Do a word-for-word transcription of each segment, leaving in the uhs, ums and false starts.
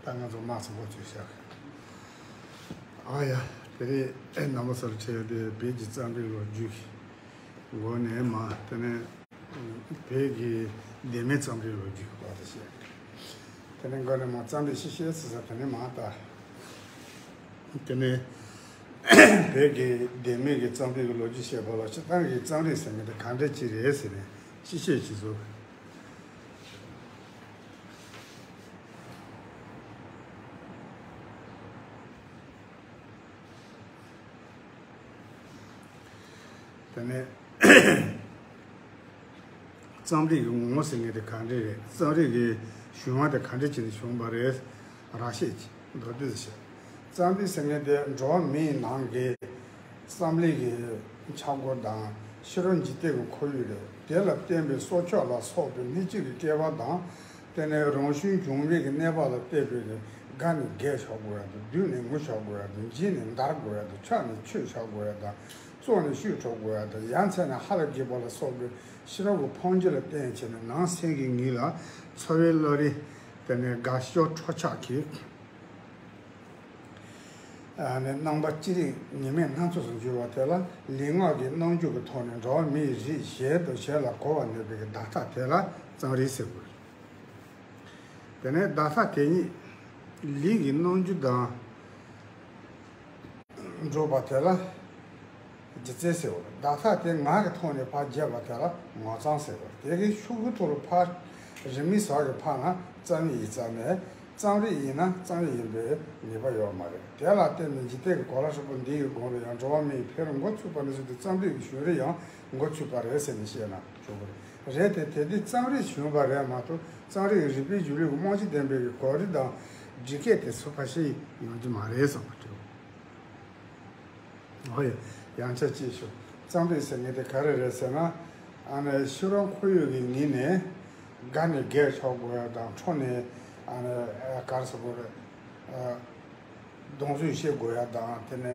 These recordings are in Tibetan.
ད་ང་ཚོ་དམངས་སུ་འགོ་ཚུགས་བཞག་ཨ་ཡ། དེ་རིང་རྣམ་པ་ཚོར་འཕྲད་དེ་བོད་ཀྱི་རྩོམ་རིག་ལོ་རྒྱུས་ཀྱི་སྒོ་ནས་མ་དེ་ནས་བོད་ཀྱི་ལྡེ་མིག་རྩོམ་རིག་ལོ་རྒྱུས་ཀྱི་སྐོར་དུ་བཤད། དེ་ནས་འགོ་ནས་མ་རྩོམ་རིག་ཤེས་ཤེས་ཟེར་ས་དེ་ནས་མ་ལྟ། དེ་ནས་བོད་ཀྱི་ལྡེ་མིག་གི་རྩོམ་རིག་གི་ལོ་རྒྱུས་བཤད་པ་ལ་སྤྱིར་བཏང་གི་རྩོམ་རིག་ཟེར་མཁན་དེ་ག་འདྲ་ཅིག་རེད་ཟེར་ནས་ཤེས་ཤེས་ཅིག་བཟོ། དེ་ནས་རྩོམ་རིག་གི་ངོ་བོ་ཟེར་མཁན་དེ་ག་འདྲ་རེད། རྩོམ་རིག་གི་གཞུང་བ་དེ་ག་འདྲ་བྱས་ནས་བྱུང་བ་རེད། རགས་བཤད་ཀྱི་མདོར་བསྡུས་སུ་བཤད། རྩོམ་རིག་ཟེར་མཁན་དེ་འགྲོ་བ་མིའི་ནང་གི་བསམ་བློའི་གི་འཆར་སྒོ་དང་ཕྱི་རོལ་འཇིག་རྟེན་གྱི་ཁོར་ཡུག་རེད། དེ་ལ་བརྟེན་པའི་སྲོག་ཆགས་ལ་སོགས་པའི་སྣོད་བཅུད་ཀྱི་སྐྱེ་བ་དང་། དེ་ནས་རང་བྱུང་འབྱུང་བའི་གི་གནས་བབ་ལ་བརྟེན་པའི་གི་དགའ་ནས་རྒྱས་ཆགས་དགོས་ཡ་དང་། སྡུག་ནས་ངུ་ཆགས་དགོས་ཡ་དང་། འཇིགས་ནས་འདར་དགོས་ཡ་དང་། ཆགས་ནས་ཆོས་ཆགས་དགོས་ཡ་དང་། བཙོག་ནས་བཤུས་འཕྲོག་དགོས་ཡ་དང་། ཡ་མཚན་ནས་ཧ་ལས་དགོས་པ་ལ་སོགས་པའི་ཕྱི་རོལ་གྱི་ཕུང་འཇིག་ལ་བརྟེན་བྱས་ནས་ནང་སེམས་ཀྱི་ངོས་ལ་ཚོར་བའི་བློ་རིག་དེ་ནས་དགའ་སྐྱོ་ཁྲོ་ཆགས་ཀྱི་ཨ་ནི་རྣམ་པ་ཅི་རིགས་ཉི་མའི་སྣ་ཚོགས་སུ་འགྱུར་བ་དེ་ལ་ལུས་ངག་གི་རྣམ་འགྱུར་གྱི་ཐོག་ནས་འགྲོ་བ་མིའི་རིགས་གཞན་དང་གཞན་ལ་གོ་བ་ནོད་པའི་བརྡ་རྟགས་དེ་ལ་རྩོམ་རིག་ཟེར་དགོས། དེ་ནས་བརྡ་རྟགས་དེ་ཉིད་ལུས་ཀྱི་རྣམ་འགྱུར་དང་འགྲོགས་པ་དེ་ལ་སྒྱུ་རྩལ་ཟེར་བ། བརྡ་རྟགས་དེ་ངག་གི་ཐོག་ནས་ཕར་བརྗོད་པ་དེ་ལ་ངག་རྩོམ་ཟེར་བ། དེ་གའི་ཤོག་གུ་ཐོག་ལ་ཕར་རི་མོའི་ཟུར་གྱི་ཕར་ན་རྩོམ་ཡིག་རྩོམ་ནས། རྩོམ་རིག་ཡིན་ན་རྩོམ་རིག་ཡིན་པའི་ངེས་པ་ཡོད་མ་རེད། དེ་ལ་བརྟེན་ནས་འཇིག་རྟེན་གྱི་གོ་ལ་ཧྲིལ་པོ་འདི་ཡི་སྒང་ལ་ཡང་འགྲོ་བ་མིའི་ཕལ་རུ་འགོ་ཚུགས་པ་ནས་བཟུང་སྟེ་རྩོམ་རིག་གི་བྱུང་རིམ་ཡང་འགོ་ཚུགས་པ་རེད་ཟེར་ནས་བཤད་ན་ཆོག་གི་རེད། རེད་དེ། དེ་དུས་རྩོམ་རིག་བྱུང་བ་རེད་མ་གཏོགས་རྩོམ་རིག་གི་རིག་པའི་གཞུང་ལུགས་ཀྱི་རྨང་གཞི་ལྡན་པའི་གོ་རིམ་དང་སྒྲིག་སྐད་དེ་ཚོ་ཕལ་ཆེར་ཡོང་རྒྱུ་མ་རེད་བསམ་པ་འདྲ། ཨོ་ཡ། ཡང་ཆ་གཅིག་ཞུ། རྩོམ་རིག་ཟེར་མཁན་དེ་ག་རེ་རེད་ཟེར་ན། ཨ་ནི་ཕྱི་རོལ་ཁོར་ཡུག་གི་ངོས་ནས་དགའ་ནས་རྒྱས་ཆགས་དགོས་ཡ་དང་། ཁྲོ་ནས་ཨ་ནི་ག་རེ་ཟེར་དགོས་རེད། ཨ་གདོང་བསུས་བྱེད་དགོས་ཡ་དང་། དེ་ནས་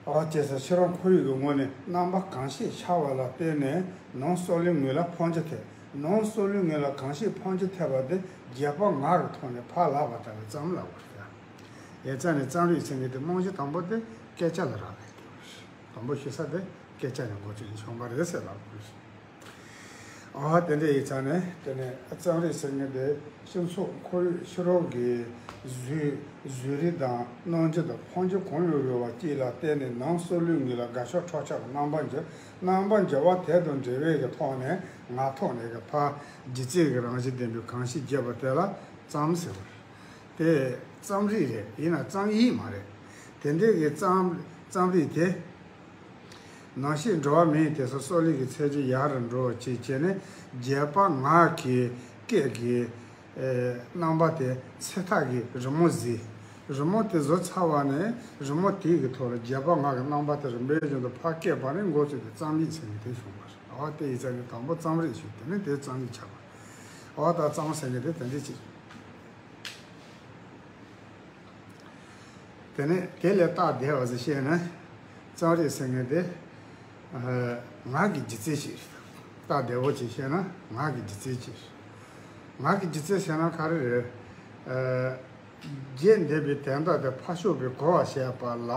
ཨོ་བྱས་ཙང་ཕྱི་རོལ་ཁོར་ཡུག་གི་ངོས་ནས་རྣམ་པ་གང་ཞིག་འཆར་བ་ལ་བརྟེན་ནས་ནང་སྲོག་ལུས་ངོས་ལ་ཕུང་འཇིག་ཐེབས། ནང་སྲོག་ལུས་ངོས་ལ་གང་ཞིག་ཕུང་འཇིག་ཐེབས་པ་དེ་རྗེས་དཔག་ངག་གི་ཐོག་ནས་ཕར་ལབ་པ་ལྟ་བུའི་རྩོམ་ལབ་དགོས་རེད། ཡ་ཙང་ནས་རྩོམ་རིག་ཟེར་མཁན་དེ་རྨང་གཞི་དང་པོ་དེ་སྐད་ཆ་ལ་རག་ལས་དེ། དང་པོ་ཤེས་ས་དེ་སྐད་ཆ་ནས་འགོ་བཙུགས་ནས་བྱུང་བ་རེད་ཟེར་ལབ་དགོས་རེད། ཨ་དེ་འདྲ་ཡིན་ཙང་ནས་དེ་ནས་རྩོམ་རིག་ཟེར་མཁན་དེ་སྤྱི་ཚོགས་ཁོར་ཡུག་ཕྱི་རོལ་གྱི་བཟོས་བཟོས་རིག་དང་རྣམ་འགྱུར་དང་ཕུང་འཇིག་གང་ཡོད་ཡོད་པ་གཅིག་ལ་བརྟེན་ནས་ནང་སྲོག་ལུས་ངོས་ལ་དགའ་ཤོས་ཁྲོ་ཆགས་ཀྱི་རྣམ་པ་འགྱུར། རྣམ་པ་འགྱུར་བ་དེ་དང་འབྲེལ་བའི་གི་ཐོག་ནས་ངག་ཐོག་ནས་གི་ཕར་སྒྱུ་རྩལ་གྱི་རང་བཞིན་ལྡན་པའི་གང་ཞིག་བརྗོད་པ་དེ་ལ་རྩོམ་ཟེར་བ་རེད། དེ་རྩོམ་རིག་རེད། ཡིན་ན་རྩོམ་ཡིག་མ་རེད། དེ་འདྲའི་གི་རྩོམ་རྩོམ་རིག་དེ། ནམ་ཞིག་འགྲོ་བ་མིའི་དེ་ཚོ་སྲོག་ལུས་ཀྱི་ཚད་གཞི་ཡར་རུ་འགྲོ་བ་བྱེད་བྱས་ནས་རྗེས་དཔག་ངག་གི་སྐད་ཀྱི་ཨེ་རྣམ་པ་དེ་ཚེ་ཐག་གི་རི་མོ་གཟིགས། རི་མོ་དེ་བཟོ་ཚར་བ་ནས་རི་མོ་དེའི་གི་ཐོག་ལ་རྗེས་དཔག་ངག་གི་རྣམ་པ་དེ་རིམ་པས་བཞིན་དུ་ཕར་བསྐྱེད་པ་ནས་འགོ་བཙུགས་ཏེ་རྩོམ་ཡིག་ཟེར་ནས་དེ་བྱུང་བ་རེད། འོ་དེ་ཡིན་ཙང་ནི་དང་པོ་རྩོམ་རིག་ཞུ། དེ་ནས་དེ་རྩོམ་ཡིག་ཆགས་པ་རེད། འོ་ད་རྩོམ་ཟེར་ནས་དེ་དེ་འདྲ་ཅིག་དེ་ནས་དེ་ལས་སྟབས་བདེ་བ་ཞིག་བཤད་ན། རྩོམ་རིག་ཟེར་མཁན་དེ་ངག་གི་སྒྱུ་རྩལ་ཞིག་རེད། སྟབས་བདེ་བོ་ཅིག་བཤད་ན་ངག་གི་སྒྱུ་རྩལ་ཅིག་རེད། ངག་གི་སྒྱུ་རྩལ་ཟེར་ན་ག་རེ་རེད། རྒྱས་འདེབས་པའི་དོན་དག་དེ་ཕར་ཕྱོགས་པའི་གོ་བ་བཤད་པ་ལ།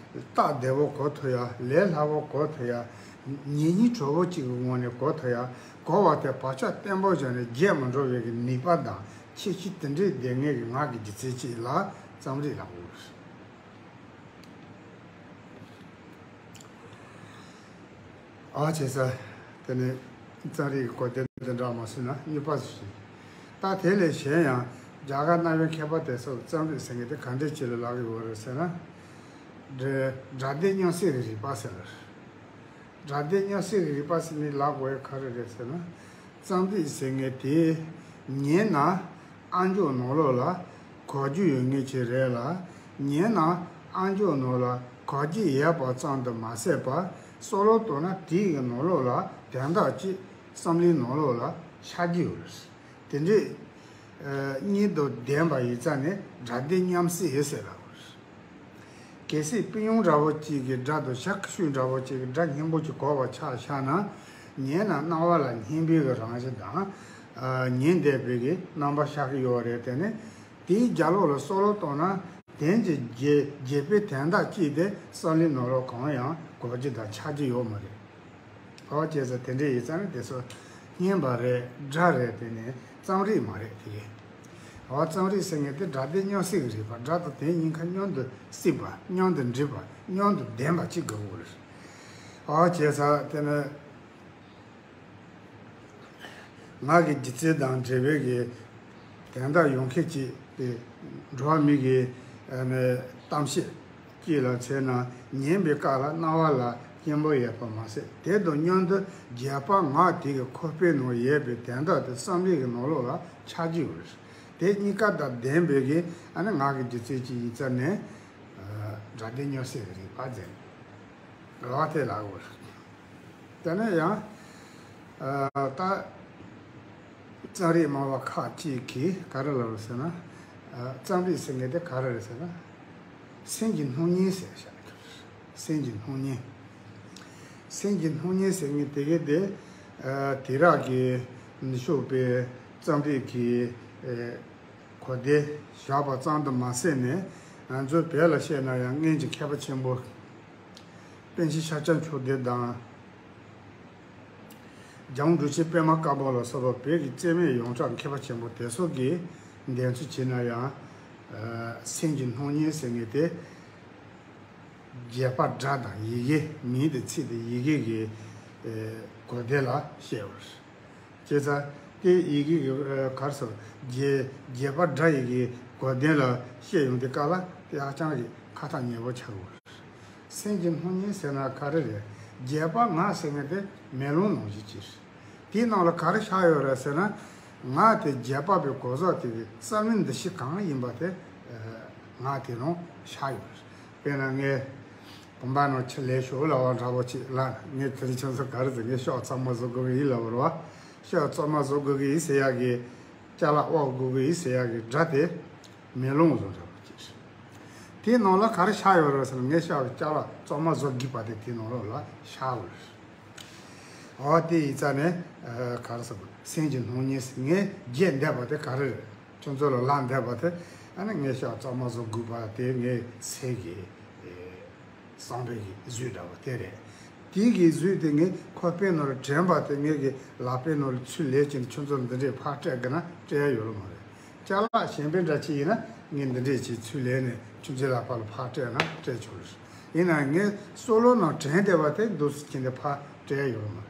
སྟབས་བདེ་བོ་གོ་ཐུབ་ཡ། ལས་སླ་བོ་གོ་ཐུབ་ཡ། ཉན་སྙིང་བྲོ་བོ་གཅིག་གི་ངང་ནས་གོ་ཐུབ་ཡ། གོ་བ་དེ་བག་ཆགས་བརྟན་པོ་བྱས་ནས་རྒྱས་མི་འགྲོ་བའི་གི་ནུས་པ་དང་ཁྱད་ཆོས་དེ་འདྲའི་ལྡན་མཁན་གྱི་ངག་གི་སྒྱུ་རྩལ་ཅིག་ལ་རྩོམ་རིག་ལབ་དགོས། ཨ་བྱས་ཙང་དེ་ནས་རྩོམ་རིག་གི་གོ་དེབ་འདི་འདྲ་མ་སོང་ན་གཉིས་པ་ཞིག་ད་དེ་ལས་གཞན་ཡང་རྒྱ་གར་རྣམ་དབྱེ་མཁས་པ་དེ་ཚོས་རྩོམ་རིག་ཟེར་མཁན་དེ་ག་འདྲ་ཅིག་ལ་ལབ་ཀྱི་ཡོད་རེད་ཟེར་ན། སྒྲ་སྒྲ་སྡེབ་མཉམ་བསྲེས་ཀྱི་རིག་པ་ཟེར་བ་རེད། སྒྲ་སྡེབ་མཉམ་བསྲེས་ཀྱི་རིག་པ་ཟེར་ནས་ལབ་དགོས་ཡ་ག་རེ་རེད་ཟེར་ན། རྩོམ་རིག་ཟེར་མཁན་དེ་ཉན་ན་ཨམ་ཅོག་ནང་ལོགས་ལ་གོ་རྒྱུ་ཡོད་མཁན་ཅིག་རེད་ལ། ཉན་ན་ཨམ་ཅོག་ནང་ལ་གོ་རྒྱུ་ཡོད་པ་ཙམ་དུ་མ་ཟད་པར་སྲོག་ལོག་ལྟོས་ན་དེའི་གི་ནང་ལོགས་ལ་དོན་དག་ཅིག་བསམ་བློའི་ནང་ལོགས་ལ་ཤར་གྱི་ཡོད་རེད། དེ་འདྲའི་ཨ་གཉིས་དང་ལྡན་པ་ཡིན་ཙང་ནས་སྒྲ་སྡེབ་མཉམ་བསྲེས་ཟེར་ལབ་པ་རེད། གལ་སྲིད་པི་ཡོང་འདྲ་བོ་གཅིག་གི་སྒྲ་དང་ཞྭ་ཁུ་ཤུ་འདྲ་བོ་གཅིག་གི་སྒྲ་སྙན་པོ་གཅིག་གོ་བ་ཆ་བཞག་ན། ཉན་ན་རྣ་བ་ལ་སྙན་པའི་གི་རང་བཞིན་དང་ ཉན་བསྡད་པའི་གི་རྣམ་པ་ཤར་གི་ཡོད་རེད། དེ་ནས་དེའི་རྒྱབ་ལོགས་ལ་སྲོག་ལོ་བཏང་ན་དོན་གྱི་རྒྱས་རྒྱས་པའི་དོན་དག་ཅིག་དེ་བསམ་བློའི་ནང་ལོགས་གང་ཡང་གོ་རྒྱུ་དང་ཆགས་རྒྱུ་ཡོད་མ་རེད། ཨོ་བྱས་ཙང་དེ་འདྲ་ཡིན་ཙང་ནི་དེ་ཚོ་བསྙེན་པ་རེད། སྒྲ་རེད། དེ་ནས་རྩོམ་རིག་མ་རེད་དེ་གས། ཨོ་རྩོམ་རིག་ཟེར་མཁན་དེ་སྒྲ་སྡེབ་མྱང་སྲིད་ཀྱི་རིག་པ། སྒྲ་དང་དོན་གཉིས་ཀ་མཉམ་དུ་སྲིད་པ། མཉམ་དུ་འདྲིས་པ། མཉམ་དུ་ལྡན་པ་ཅིག་དགོས་ཀྱི་རེད། ཨོ་བྱས་ཙང་དེ་ནི། ངག་གི་སྒྱུ་རྩལ་དང་འབྲེལ་བའི་གི་དོན་དག་ཡོང་མཁན་ཅིག་དེ་འགྲོ་བ་མི་གི་ཨ་ནི་གཏམ་བཤད་ཅིག་ལ་མཚོན་ན། ཉན་པའི་སྐབས་ལ་རྣ་བ་ལ་སྙན་པོ་ཡོད་པ་མ་ཟད། དེ་དང་མཉམ་དུ་རྒྱས་པ་ངག་དེ་གི་ཁོག་པའི་ནང་ཡོད་པའི་དོན་དག་དེ་བསམ་བློའི་གི་ནང་ལོགས་ལ་འཆར་གྱི་ཡོད་རེད། དེ་གཉིས་ཀ་དང་ལྡན་པའི་གི་ཨ་ནི་ངག་གི་སྒྱུ་རྩལ་ཅིག་ཡིན་ཙང་ནས། སྒྲ་སྡེབ་མྱང་སྲིད་ཀྱི་རིག་པ་ཟེར་ནས་ལབ་དེ་ལབ་དགོས་རེད། དེ་ནས་ཡང་ཨ་ད་རྩོམ་རིག་སྨྲ་བ་ཁག་ཅིག་གིས་ག་རེ་ལབ་རེད་ཟེར་ན། ཨ་རྩོམ་རིག་ཟེར་མཁན་དེ་ག་རེ་རེད་ཟེར་ན། སེམས་ཀྱི་སྣང་བརྙན་ཟེར་བཞག་གི་འདུག་སེམས་ཀྱི་སྣང་བརྙན། སེམས་ཀྱི་སྣང་བརྙན་ཟེར་མཁན་དེ་གའི་དེ་ཨ་དེང་རབས་ཀྱི་ནུབ་ཕྱོགས་པའི་རྩོམ་རིག་གི་ཨ་གོ་བདེ་བཞག་པ་ཙམ་དུ་མ་ཟད་ནས། ང་ཚོའི་བོད་ལ་བཤད་ན་ཡང་སྔོན་གྱི་མཁས་པ་ཆེན་པོ་པཎ་ཆེན་ཤཱཀྱ་མཆོག་ལྡན་དང་། རྒྱལ་བ་འབྲུག་ཆེན་པདྨ་དཀར་པོ་ལ་སོགས་པ་བོད་ཀྱི་རྩོད་མེད་ཡོངས་གྲགས་མཁས་པ་ཆེན་པོ་དེ་ཚོ་གིས་འདེམས་ཚུལ་བྱས་ན་ཡང་། ཨ་སེམས་ཀྱི་སྣང་བརྙན་ཟེར་མཁན་དེ་རྒྱས་པ་སྒྲ་དང་ཡི་གེ། མིང་དང་ཚིག་དང་ཡི་གེ་གི་ཨ་གོ་བདེ་ལ་བཤད་པ་རེད། བྱས་ཙང་དེ་ཡི་གེ་གི་ཨ་ག་རེ་ཟེར། རྒྱས་རྒྱས་པ་སྒྲ་ཡི་གེ་གོ་བདེ་ལ་བཤད་ཡོང་དུས་སྐབས་ལ་དེ་ཧ་ཅང་གི་ཁ་ཐག་ཉེ་པོ་ཆགས་ཡོད་རེད། སེམས་ཀྱི་སྣང་བརྙན་ཟེར་ན་ག་རེ་རེད། རྒྱས་པ་ངག་ཟེར་མཁན་དེ་མེ་ལོང་ནང་བཞིན་ཅིག་རེད། དེའི་ནང་ལ་ག་རེ་ཤར་ཡོད་རེད་ཟེར་ན། ངག་དེ་རྒྱས་པ་པའི་གོ་ས་དེ་གི་བསམ་བློའི་འདུ་ཤེས་གང་ཡིན་པ་དེ་ངག་དེ་ནང་ཤར་ཡོད་རེད། དཔེར་ན་ངས་བུམ་པ་ནང་ཆུ་ལེན་ཤོག་ལབ་པ་འདྲ་པོ་ཅིག་ལ། ངས་དེ་རིང་ཁྱོད་ཚོ་ག་རེ་ཟེར། ངས་ཤོག་གཙང་མ་བཟོ་དགོས་ཀྱི་ཡིན་ལབ་པ་རེད་བ། ཤོག་གཙང་མ་བཟོ་དགོས་ཀྱི་ཡིན་ཟེར་ཡག་གི། ཅ་ལག་དབོར་དགོས་ཀྱི་ཡིན་ཟེར་ཡག་གི་སྒྲ་དེ་མེ་ལོང་བཟོ་འདྲ་པོ་ཅིག་རེད། དེའི་ནང་ལ་ག་རེ་ཤར་ཡོད་རེད་ཟེར་ན། ངས་ཤོག་གི་ཅ་ལག་གཙང་མ་བཟོ་དགོས་པ་དེ་དེའི་ནང་ལོགས་ལ་ཤར་ཡོད་རེད། འོ་དེ་ཡིན་ཙང་ནས་ཨ་ག་རེ་ཟེར་དགོས། སེམས་ཀྱི་སྣང་བརྙན་ཟེར། ངས་རྒྱས་འདེབས་པ་དེ་ག་རེ་རེད། ཁྱོད་ཚོ་ལ་ལབ་འདེབས་པ་དེ། ཨ་ནི་ངས་ཤོག་གཙང་མ་བཟོ་དགོས་པ་དེ་ངའི་སེམས་ཀྱི་ཨེ་བསམ་པའི་གི་བཟོས་འདྲ་པོ་དེ་རེད། དེའི་གི་བཟོས་དེ་ངས་ཁོག་པའི་ནང་ལ་དྲན་པ་དེ། ངས་གི་ལག་པའི་ནང་ལ་ཚུར་ལེན་བྱས་ནས་ཁྱོད་ཚོ་ལ་འདི་འདྲས་ཕར་སྤྲད་དགོས་ན་སྤྲད་ཡ་ཡོད་མ་རེད། ཅ་ལག་གཞན་པའི་འདྲ་ཅིག་ཡིན་ན་ངས་འདི་འདྲས་ཅིག་ཚུར་ལེན་ནས་ཁྱོད་ཚོའི་ལག་པ་ལ་ཕར་སྤྲད་ན་སྤྲད་ཆོག་རེད། ཡིན་ནའང་ངས་སྲོག་ལོ་ནང་དྲན་བསྡད་པ་དེ་འདུག་སེ་ཁྱེར་ནས་ཕར་སྤྲད་ཡ་ཡོད་མ་རེད།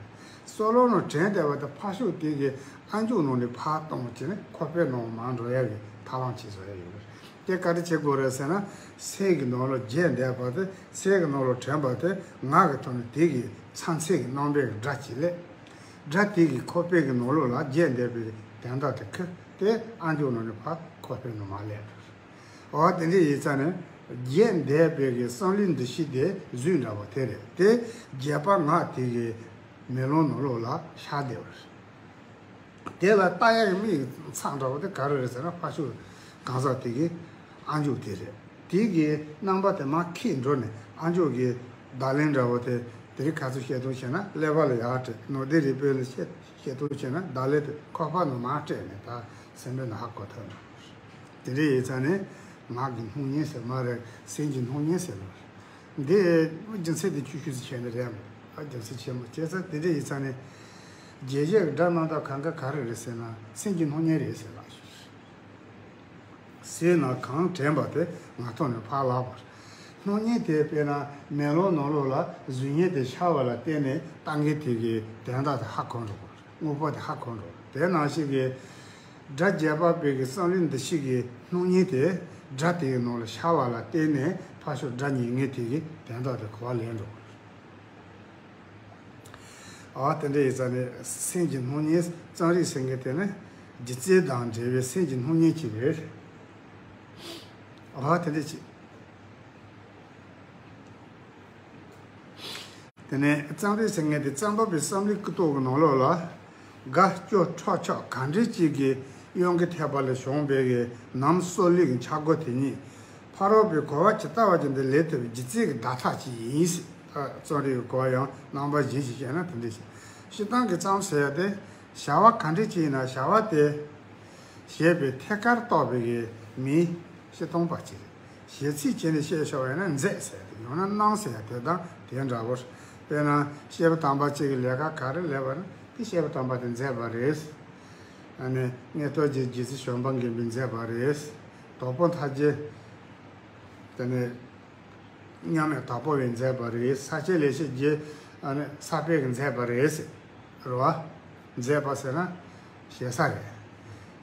སྲོག་ལོ་ནང་དྲན་བསྡད་པ་དེ་ཕར་ཕྱོགས་དེ་གི་ཨ་མཆོག་ནང་ནས་ཕར་གཏོང་བྱས་ནས་ཁོག་པའི་ནང་མར་འགྲོ་ཡ་གི་ཐབས་ལམ་ཅིག་བཟོ་ཡ་ཡོད་རེད། དེ་ག་རེ་བྱེད་དགོས་རེད་ཟེར་ན། སེམས་ཀྱི་ནང་ལ་རྒྱས་འདེབས་པ་དེ། སེམས་ཀྱི་ནང་ལ་དྲན་པ་དེ་ངག་གི་ཐོག་ནས་དེ་གི་མཚམས་ཚད་ཀྱི་རྣམ་པའི་སྒྲ་ཅིག་སླེབས། སྒྲ་དེ་གི་ཁོག་པའི་གི་ནང་ལོགས་ལ་རྒྱས་འདེབས་པའི་དོན་དག་དེ་ཁུར་ཏེ་ཨ་མཆོག་ནང་ནས་ཕར་ཁོག་པའི་ནང་མར་སླེབས་འགྲོ། འོ་དེ་འདྲ་ཡིན་ཙང་ནས་རྒྱས་འདེབས་པའི་གི་བསམ་བློའི་འདུ་ཤེས་དེ་བཟོས་འདྲ་པོ་དེ་རེད། དེ་རྒྱས་པ་ངག་དེ་གི་མེ་ལོང་ནང་ལོགས་ལ་ཤར་བསྡད་པ་རེད། དེ་ལ་ལྟ་ཡག་གི་མིག་ཚགས་འདྲ་པོ་དེ་ག་རེ་རེད་ཟེར་ན། ཕར་ཕྱོགས་གང་ཟག་དེ་གི་ཨ་མཆོག་དེ་རེད། དེ་གི་རྣམ་པ་དེ་མར་འཁྱེར་འགྲོ་ནས་ཨ་མཆོག་གི་བརྡ་ལན་འདྲ་པོ་དེ། དེ་རིང་ཁ་སང་བཤད་སྟངས་བྱས་ན་ཀླད་པ་ལ་ཡར་སྤྲད། ནོར་ལྡན་རིག་པའི་ལ་བཤད་བཤད་སྟངས་བྱས་ན་བརྡ་ལན་དེ་ཁོག་པ་ནང་མར་སྤྲད་ནས་ད་སེམས་པའི་ནང་ཧ་གོ་ཐུབ་ནས། དེ་འདྲ་ཡིན་ཙང་ནས་ངག་གི་སྣང་བརྙན་ཟེར་མ་རེད། སེམས་ཀྱི་སྣང་བརྙན་ཟེར་ལ། འདི་རྒྱུ་མཚན་དེ་ཆུ་ཤུལ་ཟེར་བྱས་ནས་རེད་མོད། ཨ་རྒྱུ་མཚན་ཆེན་པོ་བྱས་ཙང་དེ་འདྲ་ཡིན་ཙང་ནས། རྒྱས་བཤད་ཀྱི་སྒྲ་རྣམ་དག་གང་ག་ག་རེ་རེད་ཟེར་ན། སེམས་ཀྱི་སྣང་བརྙན་རེད་ཟེར་ལབ་ཞུ། སེམས་ནང་གང་དྲན་པ་དེ་ངག་ཐོག་ནས་ཕར་ལབ་པ་རེད། སྣང་བརྙན་དེ་དཔེར་ན་མེ་ལོང་ནང་ལོགས་ལ་གཟུགས་བརྙན་དེ་ཤར་བ་ལ་བརྟེན་ནས་ལྟ་མཁན་དེ་གི་དོན་དག་དེ་ཧ་གོ་འགྲོ་གི་རེད། དངོས་པོ་དེ་ཧ་གོ་འགྲོ་གི་རེད། དེ་ནང་བཞིན་གྱི་སྒྲ་རྒྱས་པ་པའི་གི་བསམ་བློའི་འདུ་ཤེས་ཀྱི་སྣང་བརྙན་དེ་སྒྲ་དེའི་ནང་ལ་ཤར་བ་ལ་བརྟེན་ནས་ཕར་ཕྱོགས་སྒྲ་ཉན་མཁན་དེ་གི་དོན་དག་དེ་གོ་བ་ལེན་འགྲོ་གི་རེད། ཨ་དེ་འདྲ་ཡིན་ཙང་ནས་སེམས་ཀྱི་སྣང་བརྙན་རྩོམ་རིག་ཟེར་མཁན་དེ་ནི་སྒྱུ་རྩལ་དང་འབྲེལ་བའི་སེམས་ཀྱི་སྣང་བརྙན་ཅིག་རེད། ཨ་དེ་འདྲ་ཅིག་དེ་ནས་རྩོམ་རིག་ཟེར་མཁན་དེ་རྩོམ་པ་པོའི་བསམ་བློའི་སྐུ་ཐོག་གི་ནང་ལོགས་ལ། དགའ་སྐྱོ་འཕྲོག་ཆགས་གང་འདྲ་ཅིག་གི་གཡང་གི་ཐལ་བ་ལས་བྱུང་བའི་གི་ནམ་སྲོ་ལི་གི་འཆར་སྒོ་དེ་ཉིད། ཕ་རོལ་པོའི་གོ་བ་ཇི་ལྟ་བ་བཞིན་དུ་ལེན་ཐུབ་པའི་སྒྱུ་རྩལ་གྱི་བརྡ་རྟགས་ཅིག་ཡིན་ཟེར། ཨ་རྩོམ་རིག་གི་གོ་བ་ཡང་རྣམ་པ་གཞན་ཞིག་བཤད་ན་དེ་འདྲ་ཞིག་སྤྱིར་བཏང་གི་རྩོམ་ཟེར་ཡ་དེ་ བྱ་བ་ག་འདྲ་ཅིག་ཡིན་ན་བྱ་བ་དེ་བྱེད་པའི་ཐད་ཀར་གཏོགས་པའི་གི་མིང་སྤྱི་སྟོང་པ་ཅིག་རེད། བྱེད་ཚིག་བྱས་ནས་བཤད་ཆོག་པ་ཡིན་ན་མཛད་ཟེར་ཏེ། ཡང་ན་གནང་ཟེར་ཡ་དེ་དང་དེ་འདྲ་བོ་རེད། དཔེར་ན་བཤད་པ་དམ་པ་གཅིག་གི་ལས་ཀ་ག་རེ་ལས་པ་ན་དེ་བཤད་པ་དམ་པ་དེ་མཛད་པ་རེད། ཨ་ནི་མངོན་རྟོགས་རྒྱན་རྗེ་བཙུན་བྱོན་པ་མགོན་པོས་མཛད་པ་རེད། དྭགས་པོ་ཐར་རྒྱན་དེ་ནས་མཉམ་མེད་དྭགས་པོ་བས་མཛད་པ་རེད། ས་སྐྱ་ལེགས་བཤད་རྒྱན་ཨ་ནི་ས་པཎ་གྱིས་མཛད་པ་རེད་ཟེར། རེད་བ། མཛད་པ་ཟེར་ན་ཞེ་ས་རེད།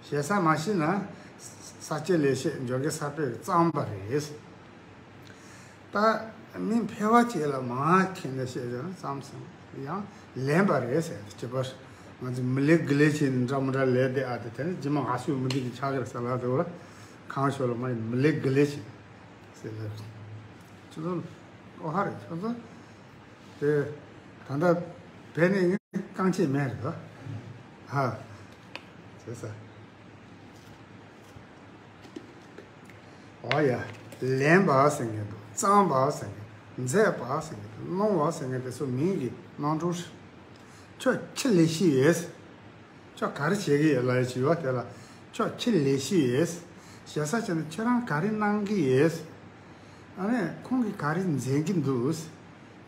ཞེ་ས་མ་ཤེས་ན་ས་སྐྱ་ལེགས་བཤད་འཇམ་མགོན་ས་པཎ་གྱིས་བརྩམས་པ་རེད་ཟེར། ད་མི་ཕལ་བ་ཅིག་ལ་མ་མཁྱེན་ནས་བཤད་བྱས་ན་བརྩམས་ཟེར་ཡང་ལེན་པ་རེད་ཟེར་ཏེ་བྱེད་པར། ང་ཚོས་མི་ལེགས་དགེ་ལེགས་བྱས་ནས་འདྲ་མི་འདྲ་ལས་དེ་ཨ་དེ་དེ་ནི་རྗེས་མ་ང་སུས་མི་འགྲིག་གི་ཆགས་ཀྱི་རེད་ཟེར་ལ་དེ་བ་གང་ཤོར་ལ་མ་ཡིན་མི་ལེགས་དགེ་ལེགས་བྱས་ཟེར་ལ། ཁྱོད་ཚོ་ཨོ་ཧ་རེད། ཁྱོད་ཚོ་དེ་ད་ལྟ་བས་ནི་རྐང་ཆེན་མེད་རེད་དོ། ཧ། ཟེར་ས། ཨོ་ཡ། ལེན་པ་ཟེར་མཁན་འདུག་བརྩམས་པ་ཟེར་མཁན་འདུག་མཛད་པ་ཟེར་མཁན་འདུག་གནང་བ་ཟེར་མཁན་དེ་ཚོ་མིང་གི་རྣམ་གྲངས་རེད། ཁྱོད་ཁྱི་ལས་ཤི་ཡོད། ཁྱོད་ག་རེ་བྱེད་ཀྱི་ཡོད་ལབ་ཡ་ཞུས་པ་དེ་ལ། ཁྱོད་ཁྱི་ལས་ཤི་ཡོད། བྱས་ཙང་ཁྱོད་ནི་ཁྱོད་རང་ག་རེ་གནང་གི་ཡོད། ཨ་ནི་ཁོང་གིས་ག་རེ་མཛད་ཀྱི་འདུག་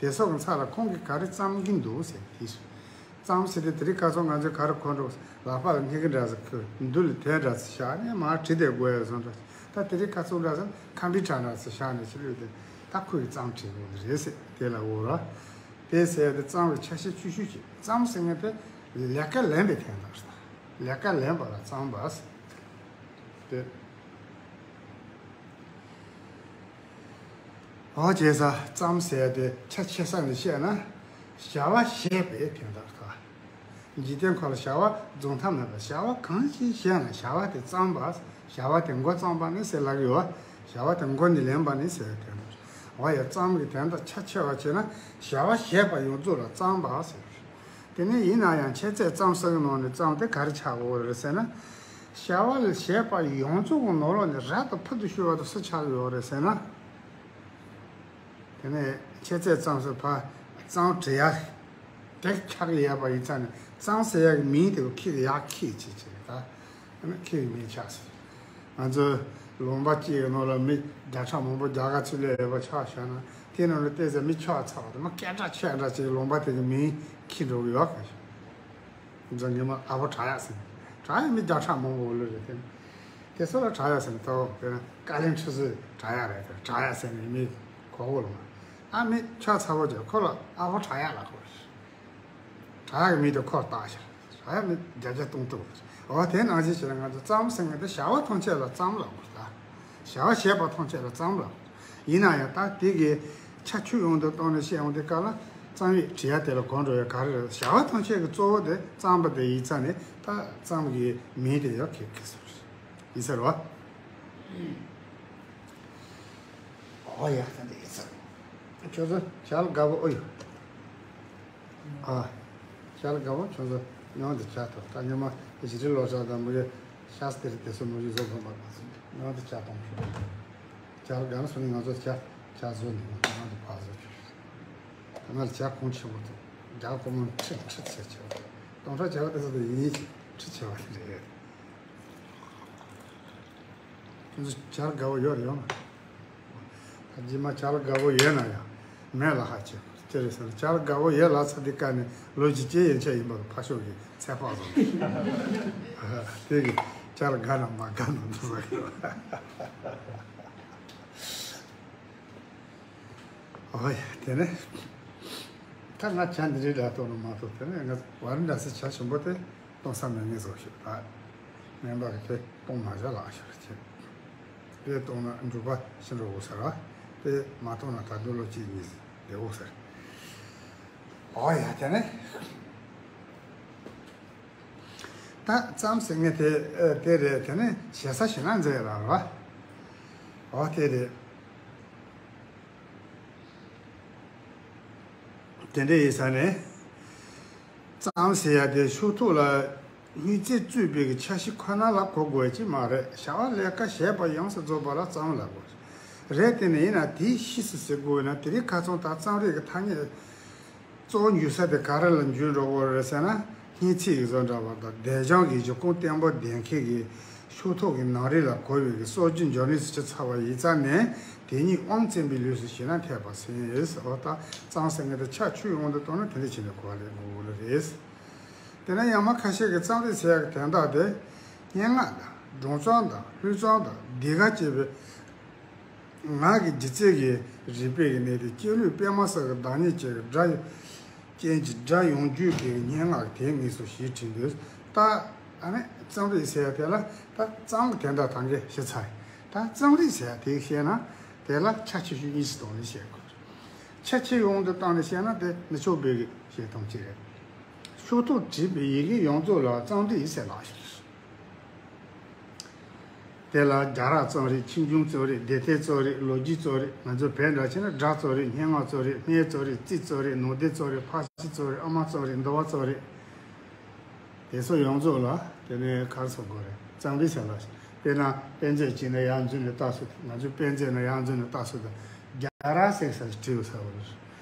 དེ་སོགས་ཀྱི་ཚབ་ལ་ཁོང་གིས་ག་རེ་བརྩམས་ཀྱི་འདུག་ཟེར་དེ་ཞུ། བརྩམས་ཟེར་དེ་དེ་རིང་ཁ་སང་ང་ཚོས་ག་རེ་གོ་འགྲོ། ལག་པ་ལ་སྙིང་གི་འདྲ་ཟེར་ཁོས་མདུན་ལ་དེ་འདྲ་ཟེར་བཞག་ནས་མར་བྲིས་ཏེ་དགོས་ཡ་བཟོ་འདྲ། ད་དེ་རིང་ཁ་སང་འདྲ་ཟེར་ཁམ་པུ་ཊར་འདྲ་ཟེར་བཞག་ནས་ཕྱི་ལུས་དེ་ད་ཁོས་བརྩམས་བྲིས་དགོས་ནི་རེད་ཟེར་དེ་ལ་འོ་ར། དེ་ཟེར་ཏེ་བརྩམས་པའི་ཆ་ཤས་ཆུང་ཤོས་ཅིག་བརྩམས་ཟེར་མཁན་དེ་ལས་ཀ་ལེན་པའི་དོན་དག་རེད། ལས་ཀ་ལེན་པ་ལ་བརྩམས་པ་ཟེར། དེ། འོ་བྱས་ཙང་བརྩམས་ཟེར་ཏེ་ཆ་ཆེ་ས་ནས་བཤད་ན། བྱ་བ་བྱེད་པའི་དོན་དག་རེད། འཇིག་རྟེན་འཁོར་ལ་བྱ་བ་རྫོགས་མཐའ་མེད་པ། བྱ་བ་གང་ཞིག་བྱས་ན་བྱ་བ་དེ་བརྩམས་པ། བྱ་བ་དེ་འགོ་བརྩམས་པ་ནི་ཟེར་ལབ་ཀྱི་ཡོད། བྱ་བ་དེ་འགོ་ནས་ལེན་པ་ནི་ཟེར་བའི་དོན་དག་འོ་ཡ། བརྩམས་ཀྱི་དོན་དག་ཆ་ཆེ་བ་བྱས་ན་བྱ་བ་བྱེད་པ་ཡོངས་རྫོགས་ལ་བརྩམས་པ་ཟེར། དེ་ནས་ཡིན་ན་ཡང་འཆད་རྩོད་རྩོམ་གསུམ་གྱི་ནང་ནས་བརྩམས་དེ་ག་རེ་ཆགས་ཡོད་རེད་ཟེར་ན། བྱ་བ་ལ་བྱེད་པ་ཡོངས་རྫོགས་ཀྱི་ནང་ལོགས་ནས་རབ་ཏུ་ཕུལ་དུ་ཞུགས་པ་དེ་སུ་ཆགས་ཡོད་རེད་ཟེར་ན། དེ་ནས་འཆད་རྩོད་རྩོམ་གསུམ་ཕར་བརྩམས་བྲིས་ཡ་དེ་ཆགས་ཡོད་པ་ཡིན་ཙང་ནས་བརྩམས་ཟེར་ཡ་གི་མིང་དེ་ཁྱི་གི་ཡ་ཁྱི་ཅིག་ཅིག་རེད་ད། ཨ་ནི་ཁྱི་གི་མིང་ཆགས་སོང་། ང་ཚོའི་ལུང་པ་གཅིག་གི་ནང་ལ་མི་བརྒྱ་ཕྲག་མང་པོ་རྒྱ་གར་ཚུར་སླེབས་ཡོད་པ་ཆ་བཞག་ན་དེ་ནང་ལ་བལྟས་ཚེ་མི་ཁྱོད་ཚ་བ་དང་མི་སྐད་གྲགས་ཆེ་འདྲ་ཅིག་ལུང་པ་དེ་གི་མིང་ཁྱི་འགྲོ་གི་ཡོད་ག་ཤོད། ང་ཚོ་ཉི་མ་ཨ་ཕོ་བྲག་གཡག་ཟེར། བྲག་གཡག་མི་བརྒྱ་ཕྲག་མང་པོ་ལོས་རེད་དེ། དེ་ཚོ་ལ་བྲག་གཡག་ཟེར་ནས་ཐོག་དཔེར་ན་ཀ་ལན་ཁྲི་ཟུར་བྲག་གཡག་རེད་དེ། བྲག་གཡག་ཟེར་ནས་མི་གོ་གོ་ལ་མ། ཨ་མི་ཁྱོད་ཚ་བོ་ཅིག་ཁོ་ལ་ཨ་ཕོ་བྲག་གཡག་ལབ་དགོས་རེད། བྲག་གཡག་གི་མིང་དེ་ཁོ་བཏགས་ཤག་བྲག་གཡག་མི་བརྒྱ་བརྒྱ་སྟོང་སྟོང་རེད། འོ་དེ་ནང་བཞིན་བྱས་ན་ང་ཚོ་བརྩམས་ཟེར་མཁན་དེ་བྱ་བ་ཐམས་ཅད་ལ་བརྩམས་ལབ་དགོས་རེད་ད། བྱ་བ་བྱེད་པ་ཐམས་ཅད་ལ་བརྩམས་ལབ་དགོས། ཡིན་ན་ཡང་ད་དེ་གི་ཆ་ཆུང་ཡོང་དུ་བཏང་ནས་བཤད་ཡོང་དུས་སྐབས་ལ་རྩོམ་ཡིག་བྲིས་ཡ་དེ་ལ་གོ་འགྲོ་ཡ་ག་རེ་རེད། བྱ་བ་ཐམས་ཅད་ཀྱི་གཙོ་བོ་དེ་བརྩམས་པ་དེ་ཡིན་ཙང་ནས་ད་རྩོམ་གྱི་མིང་དེ་ཡང་ཁྱེད་ཁྱེད་སོང་རེད། ཡིན་ས་རེད་བ། ཨོ་ཡ་ད་འདི་ཡིན་ས་རེད། ཁྱོད་ཚོ་ཞལ་དགའ་པོ་ཨོ་ཡོད། ཨ། ཞལ་དགའ་པོ་ཁྱོད་ཚོ་མྱོང་དེ་བྱ་ཐུབ། ད་ཉི་མ་བཞི་རི་ལོ་ཙཱ་དང་མུ་ཡེ་ཤ་སྟེ་རི་དེ་ཚོ་མུ་ཡེ་བཟོ་ཕོད་པ་ཚོ་མྱོང་དེ་བྱ་གཏོང་ཤོག་ཞལ་དགའ་ན་སོ་ནི་ང་ཚོ་བྱ་བྱ་བཟོ་ནི་ང་ཚོ་ཕ་བཟོ་ཆོག་ད་ང་ལ་བྱ་གོང་ཆེན་པོ་དང་རྒྱ་གོང་མོ་ཁྲི་ཁྲི་ཆེ་ཆེ་བ་དང་ཁྲ་བྱ་བ་དེ་ཚོ་དེ་ཡིན་ཁྲི་ཆེ་བ་དེ་རེད། ཁྱོད་ཚོ་ཇ་ལ་དགའ་བོ་ཡོད་རེད་ཡོང་ན། ད་རྗེས་མ་ཇ་ལ་དགའ་བོ་ཡོད་ན་ཡང་མེད་ལ་ཧ་ཅེ་ཅེ་རེད་ཟེར་ན། ཇ་ལ་དགའ་བོ་ཡོད་ལ་ཚ་འདི་ཀ་ནས་ལོ་བཞི་བཅུ་ཡན་ཆད་ཡིན་པ་ཕ་ཤོག་གི་ཚད་དཔག་བཟོ་འདུག་དེ་གི་ཇ་ལ་དགའ་ན་མ་དགའ་ན་འདུག་ཟེར་གི། ཨོ་ཡ་དེ་ནས་ད་ང་ཇ་འདི་རིགས་ལ་གཏོང་ན་མ་གཏོགས་དེ་ནས་ང་བར་འདྲ་སེ་ཇ་ཞིམ་པོ་དེ། གཏོང་ས་མེད་ངེས་བཟོ་ཞིག་ད། སྨན་པ་གིས་དེ་གཏོང་མ་བྱ་ལགས་ཞུ་རེ་བྱེད། དེ་གཏོང་ན་འབྲུག་པ་ཤི་འགྲོ་འོ་ཟེར་བ། དེ་མ་གཏོང་ན་ད་དུང་ལོ་གཅིག་གཉིས་ཟིན་བསྡད་འོ་ཟེར། ཨོ་ཡ་དེ་ནས། ད་རྩོམ་ཟེར་མཁན་དེ་དེ་རེད། དེ་ནས་ཞེ་ས་ཞེ་ན་མཛད་ལ་ར། ཨོ་དེ་རེད། དེ་འདྲ་ཡིན་ས་ནས། རྩོམ་ཟེར་ཡ་དེ་ཕྱོགས་གཏོགས་ལ་སྨྱུག་རྩེ་བཙུགས་པའི་གི་ཆ་ཤས་ཁོ་ན་ལ་གོ་དགོས་ཀྱི་མ་རེད། བྱ་བ་ལས་ཀ་བྱས་པ་ཡོངས་སུ་རྫོགས་པ་ལ་རྩོམ་ལབ་དགོས་རེད། དེ་ནས་ཡིན་ན་དེའི་ཕྱིས་སུ་ཟེར་དགོས་ན་དེ་རིང་ཁ་སང་ད་རྩོམ་རིག་གི་ཐ་སྙད་གཙོ་བོ་འཇུག་ས་དེ་ག་རེ་ལ་འཇུག་འགྲོ་དགོས་རེད་ཟེར་ན། སྙན་ཚིག་གི་བཟོ་འདྲ་བ་དང་བདེ་འཇམ་གྱི་གཞུ་ཁུང་བརྟན་པོ་ལྡན་མཁན་གྱི་ཤོག་ཐོག་གི་ནང་རིགས་ལ་གོ་བའི་གི་སྲོལ་རྒྱུན་འབྱོར་ནས་སུ་ཆ་ཚར་བ་ཡིན་ཙང་ནས་དེ་ཉིད་དབང་བཙན་པའི་ལུས་སུ་ཞེད་སྣང་ཐེབས་པ་ཟིན། འོ་ད་གཙང་ཟེར་མཁན་དེ་ཆ་ཆུའི་དབང་དུ་བཏང་ན་དེ་འདྲ་བྱས་ནས་གོ་བ་ལེན་དགོས་ལ་རེད། དེ་ན་ཡང་མ་ཁ་ཤས་ཀྱིས་གཙང་རིགས་ཟེར་ཡག་གི་དོན་དག་དེ་སྙན་ངག་དང་སྒྲུང་རྩོམ་དང་ལྷུག་རྩོམ་དང་འདི་ག་ཅེས་པའི་ངག་གི་ལྗིད་ཚད་ཀྱི་རིག་པའི་གི་གནས་དེ་སྐྱེ་ལུས་པད་མ་ས་གི་བདག་ཉིད་ཅན་གྱི་སྒྲ་ཅན་གྱི་སྒྲ་ཡོངས་རྒྱུད་ཀྱི་སྙན་ངག་དེ་དངོས་སུ་ཞེས་བྲིས་འདུག་ད་ཨ་ནི་གཙང་རིགས་ཟེར་ཡ་དེ་ལ་ད་གཙང་གི་དོན་དག་ད་གིན་བཤད་ཚར་ཡིན། ད་གཙང་རིགས་ཟེར་ཡ་དེ་བཤད་ན་དེ་ལ་ཆ་ཆེ་ཤོས་གཉིས་སུ་གཏོང་ནས་བཤད་དགོས། ཆ་ཆེའི་དབང་དུ་བཏང་ནས་བཤད་ན་དེ་མི་ཆོག་པའི་གི་བཤད་སྟངས་གཅིག་རེད། ཤོག་ཐོག་བྲིས་པའི་ཡི་གེ་ཡོངས་རྫོགས་ལ་གཙང་རིགས་ཟེར་ལགས་ཤིག་དེ་ལ་རྒྱ་ར་གཙང་རིགས། ཆོས་འབྱུང་གཙང་རིགས། སྡེ་ཐེ་གཙང་རིགས། ལོ་རྒྱུས་གཙང་རིགས། ང་ཚོ་བོད་འདྲ་བྱས་ན་སྒྲ་གཙང་རིགས། སྙན་ངག་གཙང་རིགས། སྨད་གཙང་རིགས། རྩིས་གཙང་རིགས། ནང་བསྟན་གཙང་རིགས། ཕར་ཕྱིན་གཙང་རིགས། ཨ་མ་གཙང་རིགས། འདུལ་བ་གཙང་རིགས། དེ་ཚོ་ཡོངས་རྫོགས་ལ་དེ་ནས་ག་རེ་ཟེར་དགོས་རེད། གཙང་རིགས་ཟེར་ལ། དཔེར་ན་དཔེ་མཛོད་ཅིག་ནས་ཡར་འཛུལ་ནས་ལྟ་སོང་། ང་ཚོས་དཔེ་མཛོད་ནས་ཡར་འཛུལ་ནས་ལྟ་སོང་དང་རྒྱ་ར་ཟེར་ས་ཞིག་བྲིས་ཡོད་ས་རེད།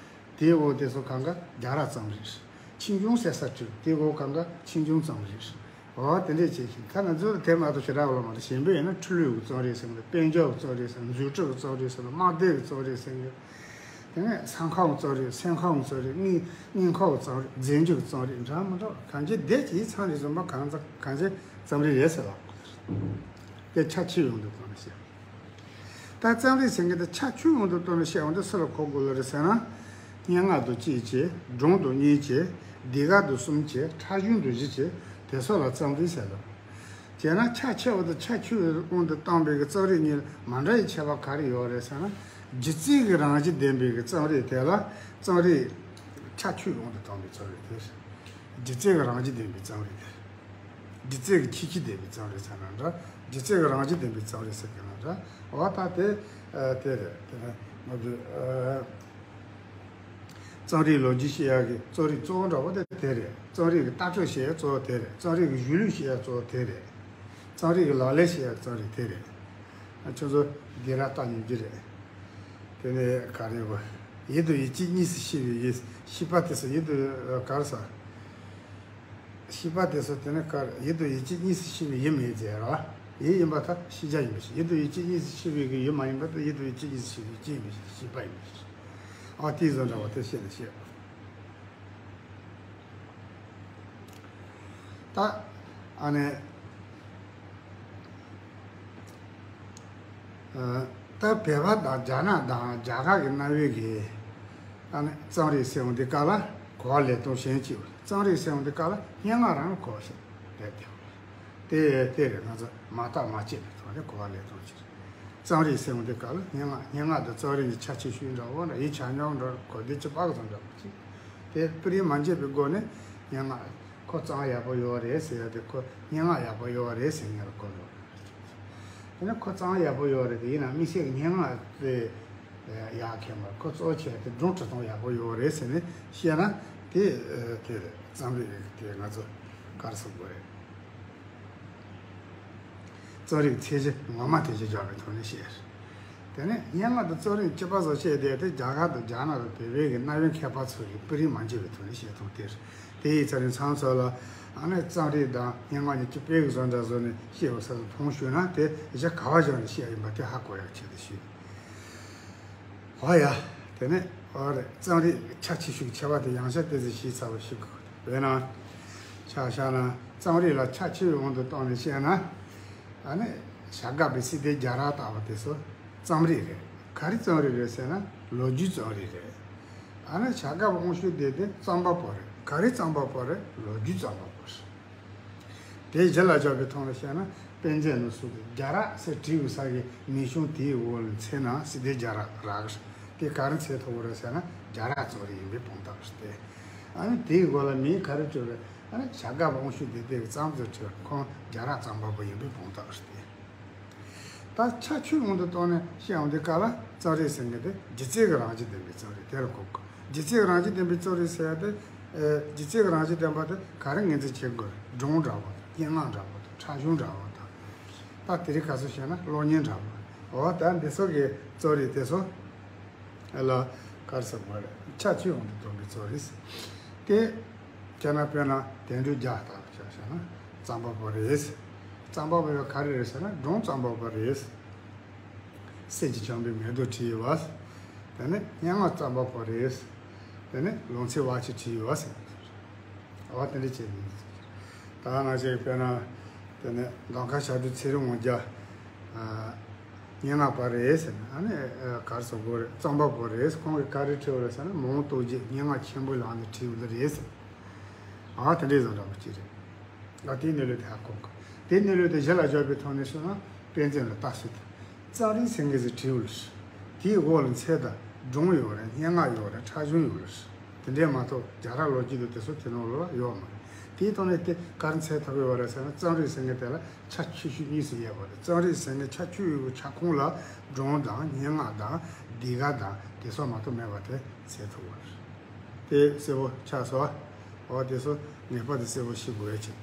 དེའི་འོག་དེ་ཚོ་གང་ག་རྒྱ་ར་གཙང་རིགས། ཆོས་འབྱུང་ཟེར་ས་བྲིས། དེའི་འོག་གང་ག་ཆོས་འབྱུང་གཙང་རིགས། འོ་དེ་འདྲས་བྱས་ཤིང་ད་ང་ཚོ་དེ་མ་གཏོགས་ཞེ་དྲག་ལ་མ་གཏོགས་གཞན་པ་ཡིན་ན་འཕྲུལ་ལུས་ཀྱི་གཙང་རིགས་ཟེར་གི་འདུག་དཔལ་འབྱོར་གྱི་གཙང་རིགས་ཟེར་གི་འདུག་མཛོད་ཁྲིད་ཀྱི་གཙང་རིགས་ཟེར་གི་འདུག་དམག་སྡེ་གི་གཙང་རིགས་ཟེར་གི་འདུག་དེ་ནས་ས་ཁང་གི་གཙང་རིགས། སེམས་ཁང་གི་གཙང་རིགས། དངུལ་དངུལ་ཁང་གི་གཙང་རིགས། རྫས་འགྱུར་གྱི་གཙང་རིགས། འདྲ་མི་འདྲ་གང་ཅི་བསྡད་ཀྱི་ཚང་རིགས་ཟུང་པ་གང་ཚ་གང་ཅི་གཙང་རིགས་རེད་ཟེར་ལ། དེ་ཆ་ཆེའི་དབང་དུ་བཏང་ནས་བཤད། ད་གཙང་རིགས་ཟེར་མཁན་དེ་ཆ་ཆུའི་དབང་དུ་བཏང་ནས་བཤད་འོང་དུས་སུ་ལ་གོ་དགོས་ལ་རེད་ཟེར་ན། སྙན་ངག་དང་གཅིག་བྱས། སྒྲུང་དང་གཉིས་བྱས། ལྡེ་ག་དང་གསུམ་བྱས། ཕྲ་ཞིང་དང་བཞི་བྱས། དེ་ཚོ་ལ་གཙང་རིགས་ཟེར་ལ། བྱས་ན་ཆ་ཆེ་བ་དང་ཆ་ཆུའི་དབང་དུ་བཏང་བའི་གི་གཙང་རིགས་གཉིས་ལ་མ་འདྲ་བའི་ཁྱད་པར་ག་རེ་ཡོད་རེད་ཟེར་ན། ལྗིད་ཚད་ཀྱི་རང་བཞིན་ལྡན་པའི་གི་གཙང་རིགས་དེ་ལ་གཙང་རིགས། ཆ་ཆུའི་དབང་དུ་བཏང་བའི་གཙང་རིགས་དེ། ལྗིད་ཚད་ཀྱི་རང་བཞིན་ལྡན་པའི་གཙང་རིགས་དེ། ལྗིད་ཚད་ཀྱི་ཁྱད་ཆོས་ལྡན་པའི་གཙང་རིགས་ཟེར་ན་འདྲ། ལྗིད་ཚད་ཀྱི་རང་བཞིན་ལྡན་པའི་གཙང་རིགས་ཟེར་གི་ན་འདྲ། འོ་ད་དེ་ཨ་དེ་རེད། དེ་ནས་ང་ཚོས་ཨ་གཙང་རིགས་ལོ་རྒྱུས་བཤད་ཡག་གི་གཙང་རིགས་གཙོ་བོ་འདྲ་བོ་དེ་དེ་རེད། གཙང་རིགས་ཀྱི་ལྟ་གྲུབ་བཤད་ཡག་གཙོ་བོ་དེ་རེད། གཙང་རིགས་ཀྱི་གཞུང་ལུགས་བཤད་ཡག་གཙོ་བོ་དེ་རེད། གཙང་རིགས་ཀྱི་ལག་ལེན་བཤད་ཡག་གཙང་རིགས་དེ་རེད། ཁྱོད་ཚོ་སྡིགས་ར་ལྟ་ཉན་རྒྱུ་རེད། དེ་ནས་ག་རེ་བ། ཡིད་དང་ཡིད་ཆེས་གཉིས་སུ་ཤེས་པའི་ཡིད། ཤེས་པ་དེ་སོ་ཡིད་དུ་ག་རེ་ཟ། ཤེས་པ་དེ་སོ་དེ་ནས་ག་རེ། ཡིད་དང་ཡིད་ཆེས་གཉིས་སུ་ཤེས་པའི་ཡིད་མི་ཡིན་ཟེར་ར། ཡིད་ཡིན་པ་ད་ཤེས་བྱ་ཡིན་པ་ཞིག་ཡིད་དང་ཡིད་ཆེས་གཉིས་སུ་ཤེས་པའི་གི་ཡིད་མ་ཡིན་པ་ད་ཡིད་དང་ཡིད་ཆེས་གཉིས་སུ་ཤེས་པའི་ཆེས་ཡིན་པ་ཞིག་ཤེས་པ་ཡིན་པ་ཞིག་ཨ་དེའི་བཟོ་འདྲ་བ་དེ་བཤད་ནས་བཤད། ད་ཨ་ནི་ཨ་ད་བོད་པ་དང་རྒྱ་ནག་དང་རྒྱ་གར་གྱི་གནའ་བོའི་གི་ཨ་ནི་གཙང་རིགས་ཟེར་བ་འདི་ག་ལ་གོ་བ་ལེན་སྟངས་གཞན་གཅིག་གཙང་རིགས་ཟེར་བ་འདི་ག་ལ་སྙན་ངག་རང་གི་གོ་བ་ཞིག་རེད་དེ། དེ་དེ་རེད། ང་ཚོ་མ་བརྟགས་མ་དཔྱད་པའི་ཐོག་ནས་གོ་བ་ལེན་སྟངས་གཅིག་རེད། གཙང་རིགས་ཟེར་བ་འདི་ག་ལ་སྙན་ངག་སྙན་ངག་དང་གཙང་རིགས་ཀྱི་ཆ་ཆེ་ཤོས་འདྲ་བོ་ལ་ཡིད་ཆེས་མྱོང་འདྲ་གོ་བདེ་ཅི་པག་ཙམ་འདྲ་བོ་ཅིག་དེ་སྤུ་རིས་མ་འབྱེད་པའི་སྒོ་ནས་སྙན་ངག་ཁོ་གཙང་ཡག་པོ་ཡོད་རེད་ཟེར་ཡ་དེ་ཁོ་སྙན་ངག་ཡག་པོ་ཡོད་རེད་ཟེར་ངེས་ལ་གོ་འགྲོ། དེ་ནས་ཁོ་གཙང་ཡག་པོ་ཡོད་རེད་དེ་ཡིན་ན་དམིགས་བསལ་གྱི་སྙན་ངག་དེ་ཡག་མཁན་མ་ཁོ་གཙོ་ཆེ་དེ་སྒྲུང་འབྲི་སྟངས་ཡག་པོ་ཡོད་རེད་ཟེར་ནས་བཤད་ན་དེ་དེ་རེད། གཙང་རིགས་དེ་ང་ཚོ་ག་རེ་ཟེར་དགོས་རེད། གཙང་རིགས་ཚད་གཞི་ངོ་མ་དེ་གཞི་བཞག་པའི་ཐོག་ནས་བཤད། དེ་ནས་སྙན་ངག་དང་གཙང་རིགས་གཅིག་པ་བཟོ་བྱས་ཏེ་དེ་རྒྱ་གར་དང་རྒྱ་ནག་དང་བོད་པའི་གི་གནའ་བོའི་མཁས་པ་ཚོ་གི་སྤུ་རིས་མ་འབྱེད་པའི་ཐོག་ནས་བཤད་སྟངས་དེ་རེད། དེ་ཡི་ཚེ་རིང་ཚང་ཚོ་ལ་ཨ་ནི་གཙང་རིགས་དང་སྙན་ངག་གཉིས་ཀྱི་དཔེ་གི་བཟོ་འདྲ་བཟོ་ནས་བཤད་པ་ས་སུ་ཕུང་ཞུས་ན་དེ་གཞི་ག་བ་བཞག་ནས་བཤད་ཡིན་པ་དེ་ཧ་གོ་ཡག་ཆེད་དུ་ཞུས། ཨོ་ཡ། དེ་ནས་ཨོ་རེད། གཙང་རིགས་ཆ་ཆེ་ཤོས་ཀྱི་ཆེ་བ་དེ་ཡང་ཆ་དེ་ཚོ་ཞིག་ཚར་བ་ཞིག་དགོས། འོ་ན། ཆ་བཞག་ན་གཙང་རིགས་ལ་ཆ་ཆེ་བའི་དབང་དུ་བཏང་ནས་བཤད་ན། ཨ་ནི་བྱ་དགའ་བའི་སྲིད་དེ་རྒྱ་ར་ལྟ་བུ་དེ་ཚོ་གཙང་རིགས་རེད། ག་རེ་གཙང་རིགས་རེད་ཟེར་ན་ལོ་རྒྱུས་གཙང་རིགས་རེད། ཨ་ནི་བྱ་དགའ་བ་དབང་ཕྱུག་སྡེ་དེ་རྩོམ་པ་པོ་རེད། ག་རེ་རྩོམ་པ་པོ་རེད། ལོ་རྒྱུས་རྩོམ་པ་པོ་རེད། དེ་གཞི་ལ་འཇོག་པའི་ཐོག་ནས་བཤད་ན་དཔེ་མཛོད་ནང་སུ་དེ་རྒྱ་ར་ཟེར་བྲིས་ཡོད་ས་གི་མིང་གཞུང་དེའི་འོག་ལ་མཚན་ན་སྲིད་དེ་རྒྱ་ར་རག་དེ་ག་རེ་མཚན་ཐོགས་རེད་ཟེར་ན་རྒྱ་ར་གཙང་རིགས་ཡིན་པའི་དཔང་རྟགས་རེད་དེ། ཨ་ནི་དེའི་འོག་ལ་མིང་ག་རེ་བྲིས་རེད། ཨ་ནི་བྱ་དགའ་བ་དབང་ཕྱུག་སྡེ་དེ་གི་རྩོམ་དེ་བྲིས་ཁོང་རྒྱ་ར་རྩོམ་པ་པོ་ཡིན་པའི་དཔང་རྟགས་རེད་དེ། ད་ཆ་ཆུའི་དབང་དུ་བཏང་ནས་བཤད་ཡོང་དུས་སྐབས་ལ་གཙང་རིགས་ཟེར་མཁན་དེ་ལྗིད་ཚད་ཀྱི་རང་བཞིན་ལྡན་པའི་གཙང་རིགས་དེ་ལ་གོ་དགོས། ལྗིད་ཚད་ཀྱི་རང་བཞིན་ལྡན་པའི་གཙང་རིགས་ཟེར་ཡ་དེ། ཨེ། ལྗིད་ཚད་ཀྱི་རང་བཞིན་ལྡན་པ་དེ་ག་རེ་ངོས་འཛིན་བྱེད་དགོས་རེད། སྒྲུང་འདྲ་བོ་དང་སྙན་ངག་འདྲ་བོ་དང་ཕྲ་ཞིང་འདྲ་བོ་དང་། ད་དེ་རིང་ཁ་སང་བཤད་ན་གློག་བརྙན་འདྲ་བོ། འོ་ད་འདི་ཚོ་གི་གཙང་རིགས་དེ་ཚོ་ལ་ག་རེ་ཟེར་དགོས་རེད། ཆ་ཆུའི་དབང་དུ་བཏང་བའི་གཙང་རིགས་དེ། བྱས་ན་དཔེར་ན་དེ་འདྲའི་རྒྱ་ལྟ་བུ་ཆ་བཞག་ན་རྩམ་པ་པོ་རེད། རྩམ་པ་པོ་ཡོད་ག་རེ་རེད་ཟེར་ན་སྒྲུང་རྩམ་པ་པོ་རེད། གསེར་གྱི་བྱམས་པའི་མེ་ཏོག་བྲིས་ཡོད་པ། དེ་ནས་སྙན་ངག་རྩམ་པ་པོ་རེད། དེ་ནས་ལུང་ཚིག་བ་ཆེ་བྲིས་ཡོད་པ་ཟེར། འོ་དེ་འདྲ་བྱས་ནས། ད་ང་ཅིག་དཔེར་ན། དེ་ནས་ཟློས་གར་ཞབས་དྲུང་ཚེ་རིང་དབང་རྒྱལ། ཨ། སྙན་ངག་པ་རེད་ཟེར་ན་ཨ་ནི་ཨ་ག་རེ་ཟེར་དགོས་རེད། རྩོམ་པ་པོ་རེད། ཁོང་གིས་ག་རེ་བྲིས་པ་རེད་ཟེར་ན་མོའི་རྟོགས་བརྗོད་སྙན་ངག་ཆེན་པོའི་ལམ་ནས་བྲིས་པ་རེད་ཟེར། ཨ་དེ་འདྲའི་བཟོ་འདྲ་པོ་ཅིག་རེད། ཨ་དེའི་གནས་ལུགས་དེ་ཧ་གོ་དགོས། དེའི་གནས་ལུགས་དེ་གཞི་ལ་འཇོག་པའི་ཐོག་ནས་བཤད་ན་དཔེ་མཚོན་ལ་ལྟ་སྲིད་དེ། རྩོམ་རིག་ཟེར་མཁན་ཟིག་བྲིས་པ་རེད། དེའི་འོག་ལ་མཚན་དང་སྒྲུང་ཡོད་རེད། སྙན་ངག་ཡོད་རེད། ཕྲ་གཞུང་ཡོད་རེད། དེ་འདྲས་མ་གཏོགས་རྒྱ་གར་ལོ་རྒྱུས་དང་དེ་ཚོ་དེ་ནང་ལོགས་ལ་ཡོད་མ་རེད། དེའི་ཐོག་ནས་དེ་ག་རེ་མཚོན་ཐུབ་ཀྱི་ཡོད་རེད་ཟེར་ན་རྩོམ་རིག་ཟེར་མཁན་དེ་ལ་ཆ་ཆེ་ཤོས་གཉིས་སུ་དབྱེ་བ་རེད། རྩོམ་རིག་ཟེར་མཁན་ཆ་ཆེ་བའི་ཁྱབ་ཁོངས་ལ་སྒྲུང་དང་སྙན་ངག་དང་ཟློས་གར་དང་དེ་ཚོ་མ་གཏོགས་མེད་པ་དེ་མཚོན་ཐུབ་ཀྱི་རེད། དེ་གསལ་པོ་ཆགས་སོང་། འོ་དེ་ཚོ་ངེས་པར་དུ་གསལ་པོ་ཤེས་དགོས་ཡ་ཆེ།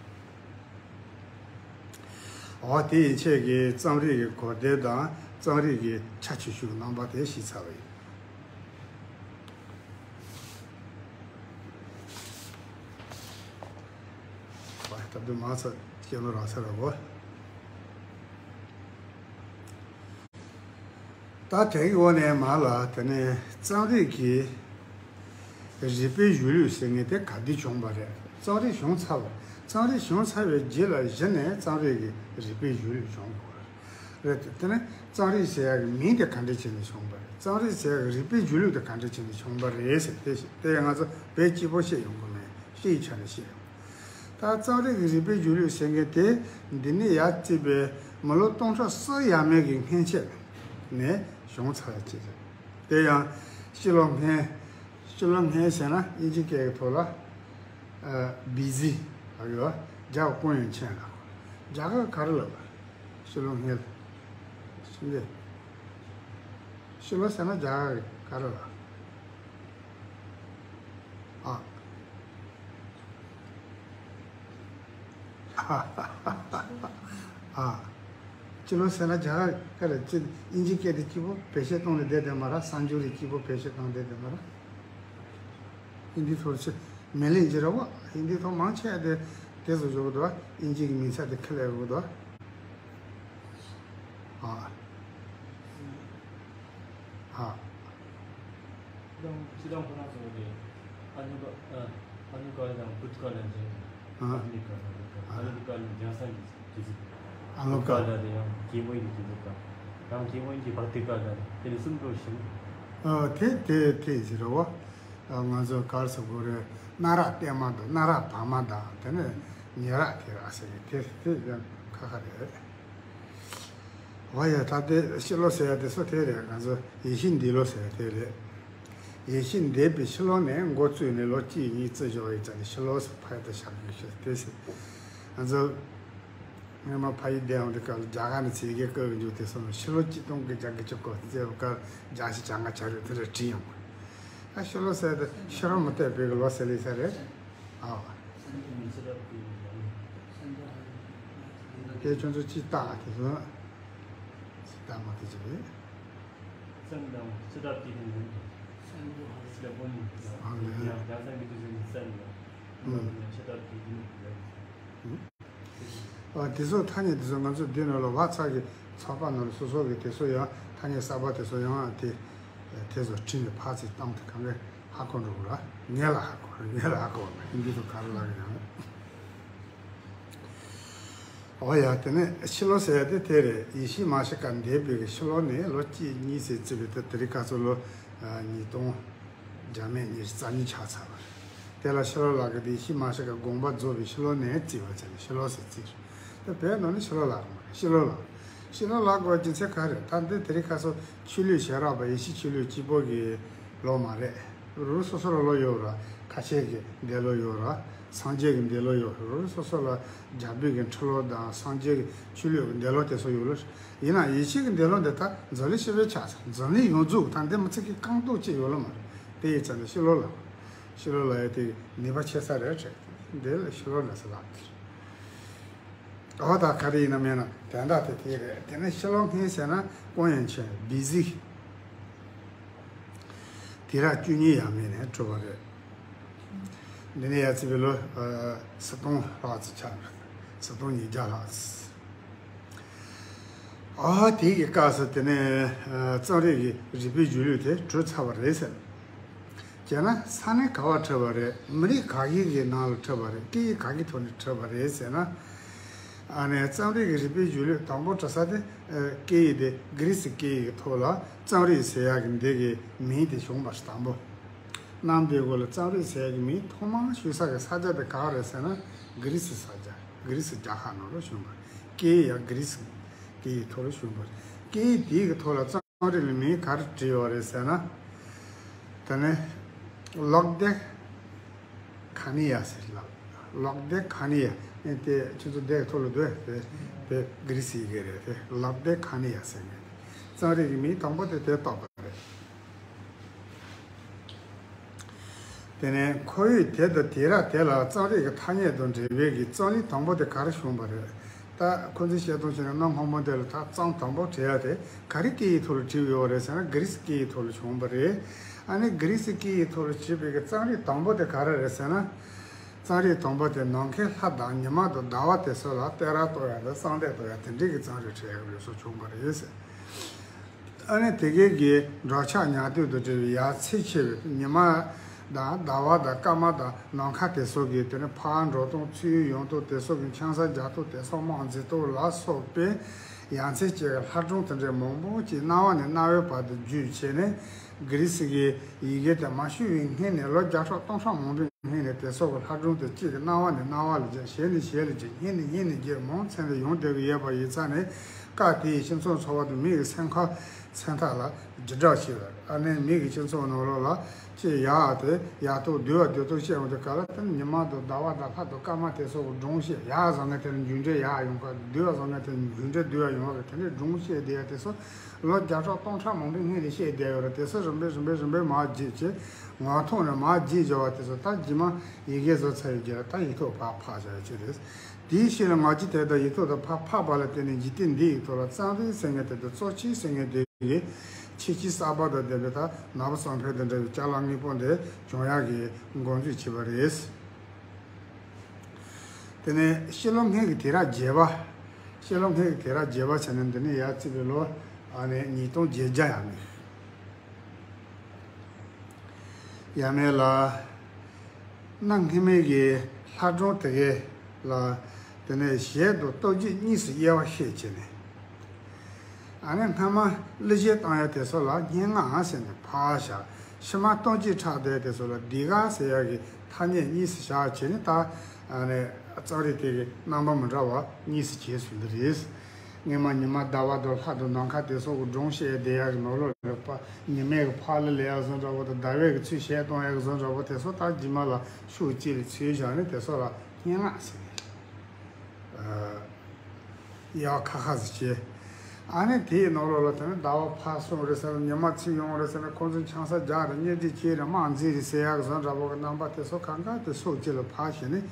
འོ་དེ་ཡན་ཆད་ཀྱིས་རྩོམ་རིག་གི་གོ་དེབ་དང་རྩོམ་རིག་གི་ཆ་ཆེ་ཤོས་ཀྱི་རྣམ་པ་དེ་ཤེས་ཚར་བ་ཡིན། ད་དུང་མང་ཚོགས་སྐྱེ་ལོ་རག་ས་ར་གོ། ད་དེའི་འོག་ནས་མར་ལ་དེ་ནས་རྩོམ་རིག་གི་རིག་པའི་གཞུང་ལུགས་ཟེར་མཁན་དེ་ག་དུས་བྱུང་བ་རེད། རྩོམ་རིག་བྱུང་ཚར་བ། རྩོམ་རིག་བྱུང་ཚར་བའི་རྗེས་ལ་གཞི་ནས་རྩོམ་རིག་གི་རིག་པའི་གཞུང་ལུགས་བྱུང་དགོས་རེད། དེ་ནས་རྩོམ་རིག་ཟེར་ཡག་གི་མིང་དེ་ག་འདྲ་བྱས་ནས་བྱུང་བ་རེད། རྩོམ་རིག་ཟེར་ཡག་གི་རིག་པའི་གཞུང་ལུགས་དེ་ག་འདྲ་བྱས་ནས་བྱུང་བ་རེད་ཟེར་དེ་ཞིག་དེ་ང་ཚོ་བོད་སྐྱིད་པོ་བཤད་ཡོང་གི་མེད། སྤྱིའི་ཆ་ནས་བཤད་ཡོང་། ད་རྩོམ་རིག་གི་རིག་པའི་གཞུང་ལུགས་ཟེར་མཁན་དེ་འདི་ནས་ཡར་བརྩིས་པའི་མི་ལོ་སྟོང་ཕྲག་གསུམ་ཡས་མས་ཀྱི་སྔན་ཆད་ནས་བྱུང་ཚར་ཡ་ཅིག་རེད། དེ་ཡང་ཕྱི་ལོ་སྔོན། ཕྱི་ལོ་སྔོན་ཟེར་ན་དབྱིན་ཇི་སྐད་ཀྱི་ཐོག་ལ་ཨ་བི་སི་ལབ་ཡོད། རྒྱ་གི་公元前ལ། རྒྱ་གར་ག་རེ་ལབ་པ། ཕྱི་ལོ་སྔོན་ལ། ཕྱི་འདི། ཕྱི་ལོ་ཟེར་ན་རྒྱ་གར་གི་ག་རེ་ལབ། ཨ། ཨ། ཕྱི་ལོ་ཟེར་ན་རྒྱ་གར་ག་རེ་ཅི་དབྱིན་ཇི་སྐད་དེ་སྐྱིད་པོ་བེད་སྤྱོད་གཏོང་ནས་བསྡད་དེ་མ་ར། གསར་འགྱུར་རེ་སྐྱིད་པོ་བེད་སྤྱོད་གཏོང་བསྡད་དེ་མ་ར། ཧིན་དི་ཐོག་ཆེ་མེ་ལེན་གྱི་རེད་བ། ཧིན་དི་ཐོག་མང་ཆེ་བ་དེ་དེ་ཚོ་བཟོ་གི་འདུག་བ། དབྱིན་ཇི་གི་མིང་ཚད་དེ་ཁས་ལེན་གི་འདུག་བ། ཨ། ཨ། སྤྱིར་བཏང་ཁོ་རང་ཚོ་གི་ཨ་ནུ་ཀ་ཨ་ཨ་ནུ་ཀ་ལ་དང་བུད་ཀ་ལ་འདྲ། ཨ། ཨ་ནུ་ཀ་ལ་བུད་ཀ་ལ། ཨ་ནུ་ཀ་ལ་འཇང་ས་གི་དུས་ཚོད། ཨ་ནུ་བུད་ཀ་ཀ་ལ་དེ་ཡང་གི་མོ་ཡི་དུས་ཚོད་དང་། རང་གི་མོ་ཡི་བག་ཏི་ཀ་ལ་དེ་ནི་གསུམ་འགྲོ་ཞིང་། ཨ་དེ་དེ་དེ་ཟེར་རོ། ང་ཚོ་གར་སོ་གོ་རེ་སྣ་རག་བལྟས་མ་དང་སྣ་རག་བལྟས་མ་དང་དེ་ནས་ཉེ་རག་དེ་རག་ཟེར་ནས་དེ་དེ་ཡང་ཁ་ཁ་རེད། འོ་ཡ། ད་དེ་ཕྱི་ལོ་ཟེར་ཡ་དེ་སུ་དེ་རེད། ང་ཚོ་ཡིད་བཞིན་འདས་ལོ་ཟེར་ཡ་དེ་རེད། ཡིད་བཞིན་འདས་པའི་ཕྱི་ལོ་ནས་འགོ་བཙུགས་ནས་ལོ་གཅིག་གཉིས་བརྩི་ཆོག་ཡིན་ཙང་ནས་ཕྱི་ལོ་ཟེར་ཕ་ཡ་དེ་བཞག་དགོས་ཤེས་དེ་ཟེར། ང་ཚོ་སྔོན་མ་ཕ་ཡུལ་བསྡད་ཡོང་དུས་སྐབས་ལ་རྒྱ་གར་ནས་ཚིག་གི་བཀོད་ཀྱི་འཇུག་དེ་སོང་ནས་ཕྱི་ལོ་གཅིག་སྟོང་དགུ་བརྒྱ་དགུ་བཅུ་གོ་བརྩི་བ་སྐབས་བརྒྱ་ཞིག་བྱ་ལྔ་བྱ་རེད་དེ་རེད་བྲིས་ཡོང་། ད་ཕྱི་ལོ་ཟེར་དེ་ཕྱི་རོལ་མུ་སྟེགས་པའི་གི་ལོ་ཟེར་ལེ་ས་རེད། ཨ། དེ་ཁྱོད་ཚོ་ཅི་ལྟ་དེ་ཚོ་ཅི་ལྟ་མ་དེ་ཅི་རེད། ཨ་ལེ། ཨ། དེ་ཚོ་ཐ་སྙད་དེ་ཚོ་ང་ཚོ་འདི་ནང་ལ་བག་ཚ་གི་ཚོགས་པ་ནང་ལ་སོ་སོ་གི་དེ་ཚོ་ཡང་ཐ་སྙད་གསར་པ་དེ་ཚོ་ཡང་དེ་དེ་ཚོ་བྲིས་ནས་ཕར་ཚུར་བཏང་དེ་གང་ག་ཧ་གོ་འགྲོ་གི་ར། ངས་ལ་ཧ་གོ་ངས་ལ་ཧ་གོ་བ་ཧིན་དི་ཚོ་ག་རེ་ལབ་ཡང་། འོ་ཡ། དེ་ནས་ཕྱི་ལོ་ཟེར་ཡ་དེ་དེ་རེད། ཡེ་ཤེས་མཱ་ཤི་ཀ་འདས་པའི་ཕྱི་ལོ་ནས་ལོ་གཅིག་གཉིས་ཟེར་བརྩིས་པའི་དེ་དེ་རིང་ཁ་སང་ལོ་ཉིས་སྟོང་བརྒྱ་མེད་ཉི་ཤུ་རྩ་གཉིས་ཆགས་ཚར་བ་རེད། དེ་ལ་ཕྱི་ལོ་ལབ་གི་དེ་ཡེ་ཤེས་མཱ་ཤི་ཀ་དགོངས་པ་རྫོགས་པའི་ཕྱི་ལོ་ནས་བརྩིས་པ་བྱས་ནས་ཕྱི་ལོ་ཟེར་བརྩིས་རེད། དེ་བོད་ནང་ནས་ཕྱི་ལོ་ལབ་མ་རེད། ཕྱི་ལོ་ལབ། ཕྱི་ལོ་ལབ་དགོས་རྒྱུ་མཚན་ག་རེ། ད་འདི་དེ་རིང་ཁ་སང་ཆོས་ལུགས་ཞེ་དྲག་པ་ཡེ་ཤུ་ཆོས་ལུགས་གཅིག་པོ་གི་ལོ་མ་རེད། རུ་རུ་སོ་སོ་ལ་ལོ་ཡོད་ར། ཁ་ཆེ་གི་འདས་ལོ་ཡོད་ར། སངས་རྒྱས་ཀྱི་འདས་ལོ་ཡོད། རུ་རུ་སོ་སོ་ལ་རྒྱལ་པོའི་གི་འཁྲུག་ལོ་དང་སངས་རྒྱས་ཀྱི་ཆོས་ལུགས་ཀྱི་འདས་ལོ་དེ་ཚོ་ཡོད་ལ། ཡིན་ན་ཡེ་ཤུ་གི་འདས་ལོ་འདི་ད་འཛམ་གླིང་སྤྱི་པའི་ཆ་ཚང་འཛམ་གླིང་ཡོངས་རྫོགས་ད་འདི་མི་ཚེ་གི་རྐང་སྟོང་གཅིག་ཡོད་ལ་མ་རེད། དེ་ཡི་ཚད་འདི་ཕྱི་ལོ་ལ། ཕྱི་ལོ་ལ་ཡ་དེ་ནུས་པ་ཆེ་ས་རེད་དྲན། འདི་ལ་ཕྱི་ལོ་ལ་ཟེར་ལབ་དེ། འོ་ད་ག་རེ་ཡིན་ན་མེད་ན་དོན་དག་དེ་དེ་རེད། དེ་ནས་ཕྱི་ལོ་སྔོན་ཟེར་ན་公元前་བི་སི། དུས་རབས་བཅུ་གཉིས་ཡས་མས་ནས་གྲུབ་པ་རེད། འདི་ནས་ཡར་བརྩིས་པའི་ལོ་ཨ་ཆིག་སྟོང་ལྷག་ཙམ་ཆགས་འདུག་ཆིག་སྟོང་ཉིས་བརྒྱ་ལྷག་ཙམ། ཨ་དེ་གི་སྐབས་སུ་དེ་ནས་ཨ་གཙང་རིགས་ཀྱི་རིག་པའི་གཞུང་ལུགས་དེ་གྲུབ་ཚར་བ་རེད་ཟེར། བྱས་ན་ས་གནས་ག་བར་འཁྲུགས་པ་རེད། མི་རིགས་ག་གི་གི་ནང་ལ་འཁྲུགས་པ་རེད། སྐད་ཡིག་ག་གི་ཐོག་ནས་འཁྲུགས་པ་རེད་ཟེར་ན། ཨ་ནས་གཙང་རིགས་ཀྱི་རིག་པའི་གཞུང་ལུགས་དང་པོ་གྲུབ་ས་དེ་ཨ་སྐད་ཡིག་དེ་གྷི་རི་སི་སྐད་ཡིག་གི་ཐོག་ལ་གཙང་རིགས་ཟེར་ཡག་གི་འདི་གི་མིང་དེ་བྱུང་བ་རེད། དང་པོ་གནམ་བདེ་སྒོ་ལ་གཙང་རིགས་ཟེར་ཡག་གི་མིང་ཐོག་མར་ཞུགས་ས་གི་ས་ཆ་དེ་ག་རེད་ཟེར་ན། གྷི་རི་སི་ས་ཆ། གྷི་རི་སི་རྒྱལ་ཁབ་ནང་ལ་བྱུང་བ་རེད། སྐད་ཡིག་ཡང་གྷི་རི་སི་སྐད་ཡིག་ཐོག་ལ་བྱུང་བ་རེད། སྐད་ཡིག་དེའི་གི་ཐོག་ལ་གཙང་རིགས་ལ་མིང་ག་རེ་བྲིས་ཡོད་རེད་ཟེར་ན། དེ་ནས་ལོག་དེ་ཁ་ནི་ཡ་ཟེར་ལ། ལོག་དེ་ཁ་ནི་ཡ། ཨེ་དེ་ཁྱོད་ཚོ་དེ་ཐོག་ལ་སྡོད་དེ་དེ་གྷི་རི་སི་ཡི་གེ་རེད། དེ་ལོག་དེ་ཁ་ནི་ཡ་ཟེར་ནས་གཙང་རིགས་ཀྱི་མིང་དང་པོ་དེ་དེ་བཏགས་པ་རེད། དེ་ནས་ཁོར་ཡུག་དེ་དང་དུས་རབས་དེ་ལ་གཙང་རིགས་ཀྱི་ཐ་སྙད་དང་འབྲེལ་བའི་གི་གཙང་གླིང་དང་པོ་དེ་ག་རེ་བྱུང་བ་རེད། ད་ཁོ་ཚོས་བཤད་སྟངས་བྱས་ན་གནའ་སྔ་མོ་དེ་ལ་ད་གཙང་དང་པོ་བྲིས་ཡ་དེ་ག་རེ་སྐད་ཡིག་ཐོག་ལ་བྲིས་ཡོད་རེད་ཟེར་ན། གྷི་རི་སི་སྐད་ཡིག་ཐོག་ལ་བྱུང་བ་རེད། ཨ་ནི་གྷི་རི་སི་སྐད་ཡིག་ཐོག་ལ་བྲིས་པའི་གི་གཙང་རིགས་དང་པོ་དེ་ག་རེ་རེད་ཟེར་ན། གཙང་རིགས་དང་པོ་དེ་ནམ་མཁའི་ལྷ་དང་ཉི་མ་དང་ཟླ་བ་དེ་ཚོ་ལ་གཏད་རགས་གཏོང་ཡ་དང་གསང་གཏད་གཏོང་ཡ་དེ་འདྲའི་གི་གཙང་རིགས་བྲིས་ཡ་གི་ལུགས་སྲོལ་བྱུང་བ་རེད་ཟེར། ཨ་ནི་དེ་གའི་གི་འདྲ་ཆགས་ཉག་ཐོག་ཏུ་འབྲེལ་བའི་ཡར་ཚེས་ཆེ་བའི་ཉི་མ་དང་ཟླ་བ་དང་སྐར་མ་དང་ནམ་མཁའ་དེ་ཚོ་གི་དེ་ནི་ཕར་འགྲོ་སྟངས་ཚུར་ཡོང་སྟངས་དེ་ཚོ་གི་འཆམ་ས་རྒྱག་སྟངས་དེ་ཚོ་དམག་འཛིང་སྟངས་ལ་སོགས་པའི་ཡར་ཚེས་ཆེ་བའི་ལྷ་སྒྲུང་དེ་འདྲའི་མང་པོ་ཅིག་རྣ་བ་ནས་རྣ་བའི་བར་དུ་བརྒྱུད་བྱས་ནས་གྷི་རི་སི་གི་ཡི་གེ་དེ་མ་ཞུ་བའི་སྔོན་ནས་ལོ་བརྒྱ་ཕྲག་སྟོང་ཕྲག་མང་པོའི་སྔོན་ནས་དེ་ཚོ་གི་ལྷ་སྒྲུང་དེ་གཅིག་གི་རྣ་བ་ནས་རྣ་བ་ལ་བརྒྱབ། ཞལ་ནས་ཞལ་ལ་བརྒྱབ། སྙན་ནས་སྙན་ནས་བརྒྱབ། མང་ཚད་ལ་ཡོང་བསྡད་ཀྱི་ཡོད་པ་ཡིན་ཙང་ནས། སྐབས་དེའི་སྤྱི་ཚོགས་འཚོ་བ་དང་མི་ཡི་སེམས་ཁམས་མཚོན་རྟགས་ལ་བརྒྱུད་བསྒྲགས་བྱས་པ། ཨ་ནི་མི་གི་སྤྱི་ཚོགས་ནང་ལོགས་ལ་ཅིག་ཡག་དེ་ཡག་ཐོག་བསྡུ་བ་བསྡུ་ཐོག་བཤད་ཡོང་དུས་སྐབས་ལ། དེ་ནི་ཉི་མ་དང་ཟླ་བ་དང་ལྷ་དང་སྐར་མ་དེ་ཚོ་གི་སྒྲུང་བཤད། ཡག་བཟང་ངན་དེ་ལ་མཇུག་འབྲས་ཡག་ཡོང་ག། བསྡུ་བ་བཟང་ངན་དེ་ལ་མཇུག་འབྲས་བསྡུ་བ་ཡོང་བ་གི་དེ་འདྲའི་སྒྲུང་བཤད་བསྡད་ཡ་དེ་ཚོ་ལོ་བརྒྱ་ཕྲག་སྟོང་ཕྲག་མང་པོའི་སྔོན་ནས་བཤད་བསྡད་ཡོད་རེད། དེ་ཚོ་རིམ་པས་རིམ་པས་རིམ་པས་མར་བརྗེད་བྱས། ངག་ཐོག་ནས་མར་བརྗེད་འགྲོ་བ་དེ་ཚོ་ད་རྗེས་མ་ཡི་གེ་བཟོ་ཚར་བའི་རྗེས་ལ་ད་ཡིག་ཐོག་ཕར་ཕབ་བཞག་ཡ་ཅིག་རེད། དེའི་ཕྱིར་ལ་ང་ཚོས་དེ་ལྟར་ཡིག་ཐོག་ཏུ་ཕར་ཕབ་པ་ལ་བརྟེན་ནས་འཇིག་རྟེན་འདིའི་ཐོག་ལ་གཙང་རིགས་ཟེར་མཁན་དེ་དང་གཙོ་ཆེ་ཟེར་མཁན་དེ་གི་ཁྱད་ཆོས་གསར་པ་དང་ལྡན་པའི་ད་ནག་པོ་གཙང་ཕལ་དེ་འདྲ་བའི་ཅ་ལག་དངོས་པོ་འདི་བྱུང་ཡག་གི་འགོ་འཛུགས་བྱས་པ་རེད། དེ་ནས་ཕྱི་ལོ་སྔོན་གྱི་དུས་རབས་བརྒྱད་པ། ཕྱི་ལོ་སྔོན་གྱི་དུས་རབས་བརྒྱད་པ་བྱས་ནས་འདི་ནས་ཡར་བརྩིས་པའི་ལོ་ཨ་ནི་ཉིས་སྟོང་བརྒྱད་བརྒྱ་ཡར་མར། ཡར་མར་ལ། གནའ་སྔ་མོའི་གི་ལྷ་སྒྲུང་དེ་གའི་ལ། དེ་ནས་གཞས་དང་ལྟོ་ཆས་གཉིས་སུ་དབྱེ་བ་ཕྱེ་བྱས་ནས། ཨ་ནི་སྔ་མ་གླུ་གཞས་བཏང་ཡ་དེ་ཚོ་ལ་སྙན་ངག་ཟེར་ནས་ཕར་བཞག། ཕྱི་མ་ལྟོ་ཆས་འཁྲབ་བསྡད་དེ་ཚོ་ལ་ཟློས་གར་ཟེར་ཡ་གི་ཐ་སྙད་གཉིས་སུ་བཞག་བྱས་ནས། ད་ཨ་ནི་གཙང་རིགས་དེ་གི་རྣམ་པ་མི་འདྲ་བ་གཉིས་སུ་གྱེས་སོང་འདི་རེད། སྔོན་མ་ཉི་མ་ཟླ་བ་དང་ལྷ་དང་ནམ་མཁའ་དེ་ཚོ་གི་སྒྲུང་བཤད་བསྡད་ཡ་གི་ནང་ལོགས་ལ། ཕ་ཉི་མའི་གི་ཕར་ལ་ལས་ཡ་བཟོ་འདྲ་བོ་དང་ཟླ་བའི་གི་ཚུར་གཞས་གཏོང་ཡ་གི་བཟོ་འདྲ་བོ་དེ་ཚོ་ད་རྗེས་མ་ལ་ཤུགས་ཅིག་ལ་ཚུར་བཞག་ནས་དེ་ཚོ་ལ་སྙན་ངག་ཟེར་ནས། ཨ། དབྱེ་བ་ཁ་ཁ་ཟིག་བྱས། ཨ་ནི་དེའི་ནང་ལོགས་ལ་དེ་ནི་ཟླ་བ་ཕར་སོང་རེད་ཟེར་ན། ཉི་མ་ཚུར་ཡོང་རེད་ཟེར་ན། ཁོང་ཚོ་འཆམ་ས་རྒྱག་རེད། གཉེན་སྒྲིག་བྱས་རེད། དམག་འཛིང་རེད་ཟེར་ཡག་བཟོ་འདྲ་བོ་གི་རྣམ་པ་དེ་ཚོ་གང་ག་དེ་ཕྱོགས་གཅིག་ལ་ཕར་བྱས་ནས་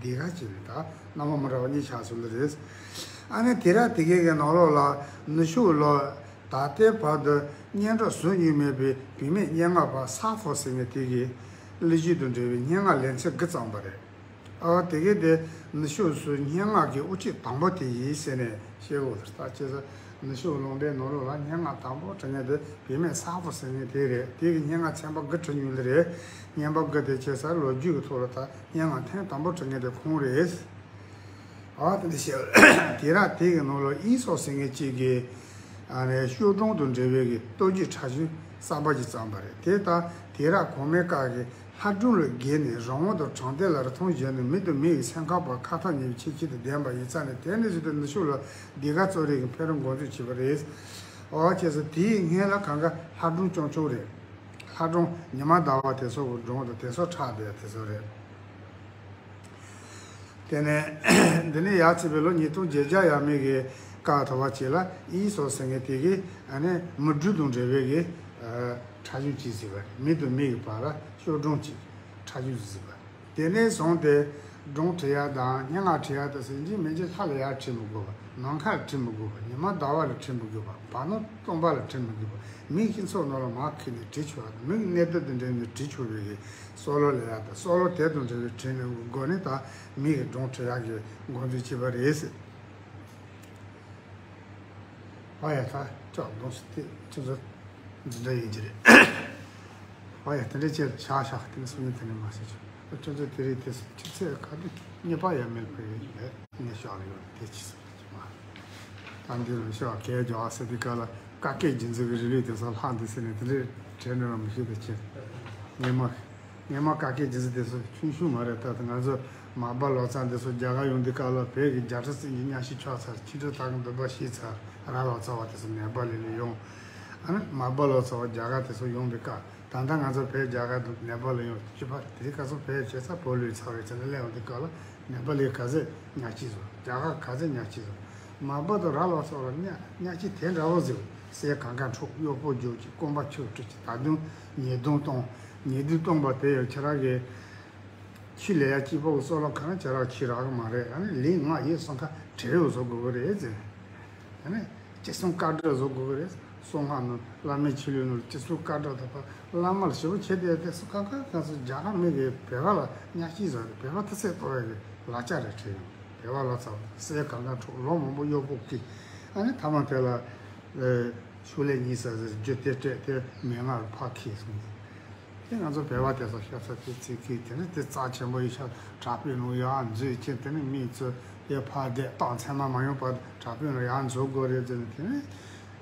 ཟློས་གར་བྱས་ནས། ད་རྣམ་པ་མི་འདྲ་བ་གཉིས་ཆགས་སོང་ནི་རེད། ཨ་ནི་དུས་རབས་དེ་གའི་གི་ནང་ལོགས་ལ་ནུབ་ཕྱོགས་ལ་ད་ལྟའི་བར་དུ་སྙན་གྲགས་བཟོ་མྱོང་མེད་པའི་བུད་མེད་སྙན་ངག་པ་སཱ་ཧྥོ་ཟེར་མཁན་དེ་གིས་གླུ་གཞས་དང་འབྲེལ་བའི་སྙན་ངག་ལེ་ཚན་དགུ་བརྩམས་པ་རེད། ཨ། དེ་གའི་དེ་ནུབ་ཕྱོགས་སུ་སྙན་ངག་གི་དབུ་ཁྱུད་དང་པོ་དེ་ཡིན་ཟེར་ནས་བཤད་དགོས་རེད། ད་བྱས་ཙང་ནུབ་ཕྱོགས་ལུང་པའི་ནང་ལོགས་ལ་སྙན་ངག་དང་པོ་བྲིས་མཁན་དེ་བུད་མེད་སཱ་ཧྥོ་ཟེར་མཁན་དེ་རེད། དེ་གིས་སྙན་ངག་ཚན་པ་དགུ་བྲིས་མྱོང་ནི་རེད། སྙན་པ་དགུ་དེ་བྱས་ཙང་ལོ་རྒྱུས་ཀྱི་ཐོག་ལ་ད་སྙན་ངག་ཐེངས་དང་པོ་བྲིས་མཁན་དེ་ཁོང་རེད། ཨ། དེ་འདྲ་བྱས། དུས་རབས་དེ་གི་ནང་ལ་ཨི་སོག་ཟེར་མཁན་གཅིག་གིས་ཨ་ནི་གཤོག་སྒྲོན་དང་འབྲེལ་བའི་གི་ལྟོ་ཆས་འཁྲབ་གཞུང་གསར་པ་ཞིག་བརྩམས་པ་རེད། དེ་ད་དུས་རབས་གོང་མའི་སྐབས་ཀྱི་ལྷ་སྒྲུང་ལས་བརྒལ་ནས་རང་དབང་དང་དྲང་བདེན་ལ་རིན་ཐང་བཞག་ནས། མི་དང་མི་ཡི་སེམས་ཁམས་བར་ཁ་ཐག་ཉེ་བའི་ཁྱད་ཆོས་དང་ལྡན་པ་ཡིན་ཙང་ནས། དེ་ནས་བཟུང་སྟེ་ནུབ་ཕྱོགས་ལ་ཟློས་གར་གཙང་རིགས་ཀྱི་འཕེལ་རིམ་འགོ་འཛུགས་བྱས་པ་རེད། འོ། བྱས་ཙང་དེའི་སྔོན་ལ་གང་ག་ལྷ་སྒྲུང་རྐྱང་རྐྱང་རེད། ལྷ་སྒྲུང་ཉི་མ་ཟླ་བ་དེ་ཚོ་གི་སྒྲུང་དང་དེ་ཚོ་འཁྲབ་བསྡད་དེ་ཚོ་རེད། དེ་ནས་འདི་ནས་ཡར་བརྩིས་པའི་ལོ་ཉིས་སྟོང་བརྒྱད་བརྒྱ་ཡར་མར་གྱི་སྐབས་དུ་བ་ཅིག་ལ་ཨི་སོག་ཟེར་མཁན་དེ་གིས་ཨ་ནི་མི་སྒྲོལ་དང་འབྲེལ་བའི་གི་ཨ་འཁྲབ་གཞུང་ཅིག་བཟོས་པ་རེད། མི་དང་མི་ཡི་བར་ལ་གཤོག་སྒྲོན་ཅིག་འཁྲབ་གཞུང་ཅིག་བཟོས་པ་རེད། དེ་ནས་བཟུང་སྟེ་ སྒྲུང་འབྲི་ཡག་དང་སྙན་ངག་འབྲི་ཡག་དང་ཟེར་གྱི་མི་འཇིག་ལྷ་ལ་ཡར་བྲིས་མི་དགོས་པ། ནམ་མཁར་བྲིས་མི་དགོས་པ། ཉི་མ་ཟླ་བ་ལ་བྲིས་མི་དགོས་པ། བར་སྣང་སྟོང་པ་ལ་བྲིས་མི་དགོས་པ། མིག་གི་མཚོ་ནང་ལ་མར་ཁུར་ནས་བྲིས་ཆོག་པ་དང་། མིག་གནད་དོན་དང་འབྲེལ་ནས་བྲིས་ཆོག་པའི་གི་སྲོག་ལོ་ལ་ཡག་དང་། སྲོག་ལོ་དེ་དང་འབྲེལ་བའི་བྲིས་ནས་སྒོ་ནས་ད་མི་གི་སྒྲུང་འབྲི་ཡག་གི་འགོ་འཛུགས་བྱས་པ་རེད་ཟེར། ཨ་ཡ། ད་ཅག་གདོང་སུ་དེ་ཁྱོད་ཚོ་འཛིན་གྲྭ་ཡིན་གྱི་རེད། ཨ་ཡ། དེ་འདྲའི་ཆེད་ཤག་ཤག་དེ་ནས་སུ་ཡིན་དེ་ནས་མ་ཤེས་ཆོག་ཁྱོད་ཚོ་དེ་རིགས་དེ་སུ་ཆུ་ཚད་ག་དུས་རྙེད་པ་ཡ་མེད་པ་ཡིན་པས་ངས་ཤག་ལ་ཡོད་དེ་ཅི་སུ་མ། ད་འདི་རུ་ཤག་གས་ཇོ་ཨ་སི་དི་ཀ་ལ་ཀ་ཀའི་རྒྱུན་འཛིན་གྱི་རིགས་ལུགས་དེ་སུ་ལྷག་འདི་ཟེར་ནས་དེ་འདྲའི་དྲན་ནས་ར་མི་ཤེས་དེ་ཆེ་ངས་མ། ངས་མ་ཀ་ཀའི་རྒྱུ་མཚན་དེ་ཚོ་ཆུང་ཆུང་མ་རེད། ད་ལྟ་ང་ཚོ་མར་པ་ལོ་ཙཱ་འདི་ཚོ་རྒྱ་གར་ཡོང་དུས་སྐབས་ལ་བོད་ཀྱི་རྒྱལ་སྲས་བཙན་གྱི་གཉའ་ཤིང་ཆག་ཚར། ཁྱི་ཁྲོ་དག་གི་འདོན་པ་ཤེས་ཚར། ར་ལོ་ཙཱ་བ་དེ་ཚོ་ནེ་པ་ལི་ལ་ཡོང་། ཨ་ནི་མར་པ་ལོ་ཙཱ་བ་རྒྱ་གར་དེ་ཚོ་ཡོང་དུས་སྐབས་ད་ལྟ་ང་ཚོ་བོད་རྒྱ་གར་དུ་ནེ་པ་ལ་ཡོང་། སྐྱིད་པ་དེ་རིང་ཁ་སང་བོད་བྱས་ཚར། བོད་ལུས་ཚར་བའི་ཚེ་ན་སླེབས་ཡོང་དུས་སྐབས་ལ་ནེ་པ་ལི་ག་ཚད་གཉའ་ཤིང་བཟོ། རྒྱ་གར་ག་ཚད་གཉའ་ཤིང་བཟོ། མར་པ་དང་ར་ལོ་ཙཱ་བ་ལ་གཉའ་གཉའ་ཤིང་དེ་འདྲ་བོ་ཟེར། གསེར་གང་ག་འཁྲུག་གཡོག་པོ་རྒྱུག་ཅིག་རྐང་པ་ཆུ་བཀྲུ་ཅིག་ད་དུང་ཉེས་རྡུང་གཏོང་། ཉེས་རྡུང་གཏོང་པ་དེ་ཡང་ཁྱེད་རང་གི་ཁྱི་ལས་ཡ་སྐྱིད་པོ་གི་སྲོག་ལོ་གང་ཁྱེད་རང་ཁྱི་རག་གི་མ་རེད། ཨ་ནི་ལན་ལྔ་གཡས་གསུམ་ཀ་བྲེལ་ཡོད་བཟོ་དགོས་གི་རེད་ཟེར། ཨ་ནི་ཅི་གསུང་བཀའ་སྒྲུབ་བཟོ་དགོས་གི་རེད། གསུང་སྔགས་ནང་བླ་མའི་ཆོས་ལུགས་ནང་ཅི་གསུང་བཀའ་སྒྲུབ་དང་བླ་མ་ལ་ཞེ་པོ་བྱས་ཏེ་དེ་སུ་གང་ག་གང་སུ་རྒྱ་གར་མི་གི་བོད་པ་ལ་གཉའ་ཤིང་བཟོ་རེད། བོད་པ་ཐུགས་སྲས་གཏོར་བའི་གི་ལག་ཆ་རེད་བྲིས་ཡོང་། བོད་པ་ལ་ཚ་བ་གསེར་གང་ག་འཁྲུག་ལོ་མང་པོ་གཡོག་པོ་བཀོལ། ཨ་ནི་ཐ་མ་དེ་ལ་ཤུགས་ལས་ཉིན་ཟ་ཟེར་རྒྱུ་དེ་སྤྲད་དེ་མན་ངག་རུ་ཕར་ཁེལ་སོང་། དེ་ང་ཚོ་བོད་པ་དེ་ཚོ་ཤ་ཚ་དེ་ཚིག་གིས་དེ་ནི་དེ་རྩ་ཆེན་པོ་ཡིན་ཤག་དྲག་པོའི་ནང་ཡར་འཛུལ་ཕྱིན། དེ་ནི་མི་ཚོ་དེ་ཕར་བསྡད་སྟངས་ཚང་མ་མ་ཡོང་བར་དྲག་པོའི་ནང་ཡར་འཛུལ་དགོས་རེད་ཟེར་ནས། དེ་ནི་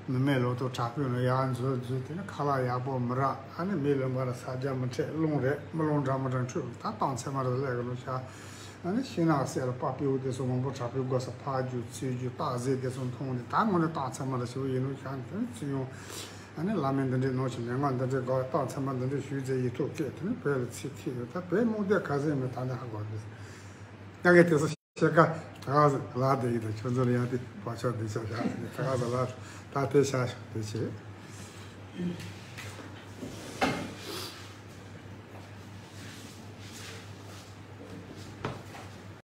མི་མེད་ལོ་ཏོག་དྲག་པོའི་ནང་ཡར་འཛུལ་འཛུལ། དེ་ནི་ཁ་ལག་ཡག་པོ་མི་རག་ཨ་ནི་མི་ལུང་པ་ལ་ས་རྒྱ་མི་འཕྲད། རླུང་རེད་མི་རླུང་འདྲ་མི་འདྲ་འཕྲོད། ད་སྟངས་ཚང་མ་རེད་ལས་གི་ལོ་ཤག་ཨ་ནི་ཤིང་ནགས་གསེབ་ལ་པགས་པའི་འུ་དེ་ཚོ་མང་པོ་དྲག་པོའི་སྒོ་ས་ཕར་རྒྱུག་ཚུར་རྒྱུག་སྟག་གཟིག་དེ་ཚོ་མཐོང་ནས། ད་དངོས་གནས་སྟངས་ཚང་མ་ལ་ཞེ་པོ་ཡིན་ནོ་ཤག་དེ་ནི་ཚུར་ཡོང་། ཨ་ནི་བླ་མས་འདི་འདྲའི་ནོར་ཞིག་མན་ངག་འདི་འདྲའི་དགོས། སྟངས་ཚང་མ་འདི་འདྲའི་ཞུས་ཚེ་ཡིག་ཐོག་བཀོད། དེ་ནི་བོད་ལ་ཚིག་ཐིག་ཡོད། ད་བོད་རྨོངས་དད་ག་ཚད་མེད། ད་ནི་ཧ་གོ་འདི་ད་ངས་དེ་ཚོ་ཤེས་ཀ་ད་ག་ཟེ་ལ་དེ་ཡིན། ད་ཁྱོད་ཚོ་ལ་ཡང་དེ་བག་ཆགས་འདི་ཆགས་ཤག་ཟེར་ནས་ད་ག་ཟེ་ལ་ད་དེ་ཤག་ཤག་དེ་བྱེད།